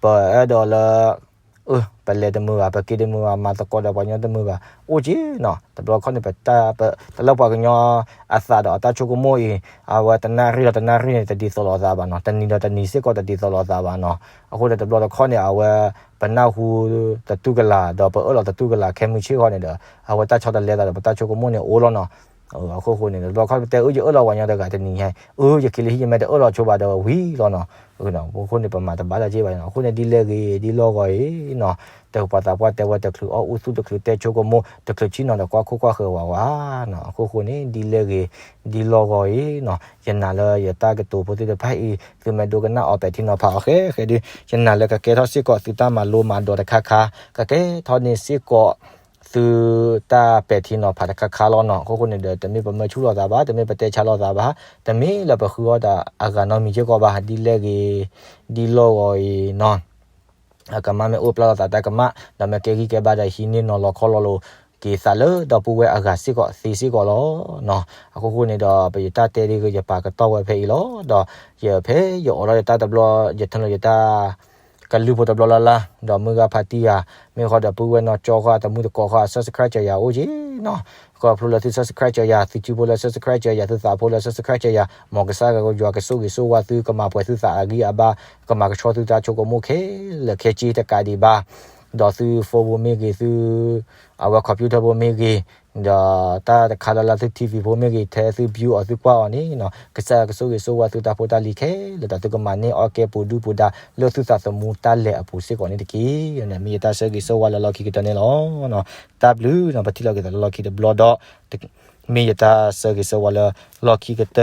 ပအဲၣ်ဒိးလၢ အၢ ပလဲၤတမုာ်ဘၣ်, ပက့ၤတမုာ်ဘၣ်, မၤသကိးဒီးပှၤကညီတမုာ်ဘၣ်, အိၣ်က့နီၤ. တဘျီတခီၣ်န့ၣ် ပတၢ် ပ တၢ်လၢပှၤကညီအသးဒီးအတၢ်ဆိကမိၣ်အံၤ အဝဲတနၣ်ရံၣ်ဒီးတနၣ်ရံၣ်န့ၣ် တဒ်သိးလိာ်သးဘၣ်နီၤ, တနံၤဒီးတနံၤစ့ၢ်ကီးတဒ်သိးလိာ်သးဘၣ်နီၤ. အဃိဒီး တဘျီတခီၣ်န့ၣ် အဝဲ ပနၢ်ဟူတတူၢ်ကလာ် ဒီးပအၢၣ်လီၤတတူၢ်ကလာ်ခဲမုၢ်ဆ့ၣ်ဃီန့ၣ်ဒီး အဝဲတၢ်ဆီတလဲသးဒီးပတၢ်ဆိကမိၣ်န့ၣ်အိၣ်လီၤနီၤ. အခိၣ်ဃိန့ၣ် တဘျီတခီၣ်ပတဲအၢ ယအၢၣ်လီၤပှၤကညီတဂၤတနံၤညါ အၢ ယက့ၤလၢဟံၣ်ယမဲာ်တအၢၣ်လီၤဆိဘၣ်ဒီးဝံၤလီၤနီၤ. အဃိန့ၣ် ပမၤတဘၣ်လၢၤက့ဘၣ်နီၤ. အဃိန့ၣ် ဒ်လဲၣ်ဂ့ၤဒ်လဲၣ်ဂ့ၤအံၤနီၤ, တပှၤသးပှၢ်တဲဝဲ တချုးအီၣ်အူသူၣ် တချုးတဲဆိကမိၣ် တချုးဆ့ၣ်နီၤဒီးကွၢ်ခိၣ်ကွၢ်ဃၢၤဝးဝးနီၤ. အခိၣ်ဃိန့ၣ် ဒ်လဲၣ်ဂ့ၤဒ်လဲၣ်ဂ့ၤအံၤနီၤ, ယနာ်လၢယတၢ်ကတိၤဖိသ့ၣ်တဖၣ်အံၤ သုမ့ၢ်ဒိကနၣ်အီၤပဲာ်ထံနီၤဖးအီၤဃဲဃဲဒုး ယနာ်လၢကကဲထီၣ်စ့ၢ်ကီးသုတၢ်မၤလိမၤဒိးတခါခါ, ကကဲထီၣ်န့ၢ်စ့ၢ်ကီး သုတၢ်ပဲာ်ထံနီၤဖးတခါခါလီၤနီၤ. အခိၣ်ဃိန့ၣ်ဒီး တမ့ၢ်ပမၢဆူၣ်လိာ်သးဘၣ်, တမ့ၢ်ပတဲဆါလိာ်သးဘၣ်, တမ့ၢ်လၢပဃုအီၣ်တၢ်အဂၤနီတမံၤစ့ၢ်ကီးဘၣ်. ဒ်လဲၣ်ဂ့ၤဒ်လဲၣ်ဂ့ၤအံၤနီၤ, အကမၣ်မ့ၢ်အိၣ်ပျၢ်လိာ်သးတၢ်ကမၣ် ဒီးမ့ၢ်ကဲဂံၢ်ကဲဘါဒီး ဟံးန့ၢ်နီၤလီၤခီလီၤလိာ်က့ၤသးလၢဒီပုၢ်ဝဲၢ်အဂၤစ့ၢ်ကီးသ့စ့ၢ်ကီးလီၤနီၤ. အခိၣ်ဃိန့ၣ်ဒီး ပယတၢ်တဲဒ်ဂ့ၤ ယပာ်ကတီၢ်ဝဲဖဲအံၤလီၤ. ဒီးယဖဲယအိးထီၣ်ယတၢ်တဘျီ ယထၢလီၤယတၢ် ကလုၢ်ဖိတဘျီလၢ်လၢ် ဒီးမုၢ်ဂၤဖါတံၢ်ဧါ, မ့ၢ်ဃီဒီးပုၢ်ဝဲၢ်နီၢ်ကၠီဃီ တမုၢ်တကိးဃီ subscribe စၢၤယၤအိၣ်က့နီၤ. ခီဖျိလၢသု subscribe စၢၤယၤ, သုစုဖိလၢ subscribe စၢၤယၤ, သုသးဖိလၢ subscribe စၢၤယၤ, မ်ကစၢ်ယွၤကဆိၣ်ဂ့ၤဆိၣ်ဝါသု, ကမၤပှဲၤသုသးအဂံၢ်အဘါ, ကမၤကဆှီသုတၢ်ဆိကမိၣ်ခဲလၢာ်ခဲဆ့တကးဒံးဘၣ်. ဒီးသု phone ဖိမ့ၢ်ဂ့ၤ, သု အဝဲ computer ဖိမ့ၢ်ဂ့ၤ, ဒီးတၢ်တခါလၢ်လၢ်သု TV ဖိမ့ၢ်ဂ့ၤ, ထဲသု view အီၤသုကွၢ်အီၤန့ၣ်နီၤ, ကစၢ်ယွၤကဆိၣ်ဂ့ၤဆိၣ်ဝါသုတၢ်ဖိတၢ်လံၤခဲလၢာ်ဒီး သုကမၤန့ၢ်အီၣ်ကဲပူၤဒုၣ်ပူၤဒါ လၢသုသးသမူတၢ်လဲၤအပူၤစ့ၢ်ကီးန့ၣ်တက့ၢ်. မ့ၢ်ယတၢ်ဆၢဂ့ၤဆၢဝါလၢလီၢ်ခံကတၢၢ်န့ၣ်လီၤ. တၢ်ဘျုးနီၤ, ပထံၣ်လိာ်က့ၤသးလၢလီၢ်ခံတဘျီဒီး မ့ၢ်ယတၢ်ဆၢဂ့ၤဆၢဝါလၢလီၢ်ခံကတၢၢ်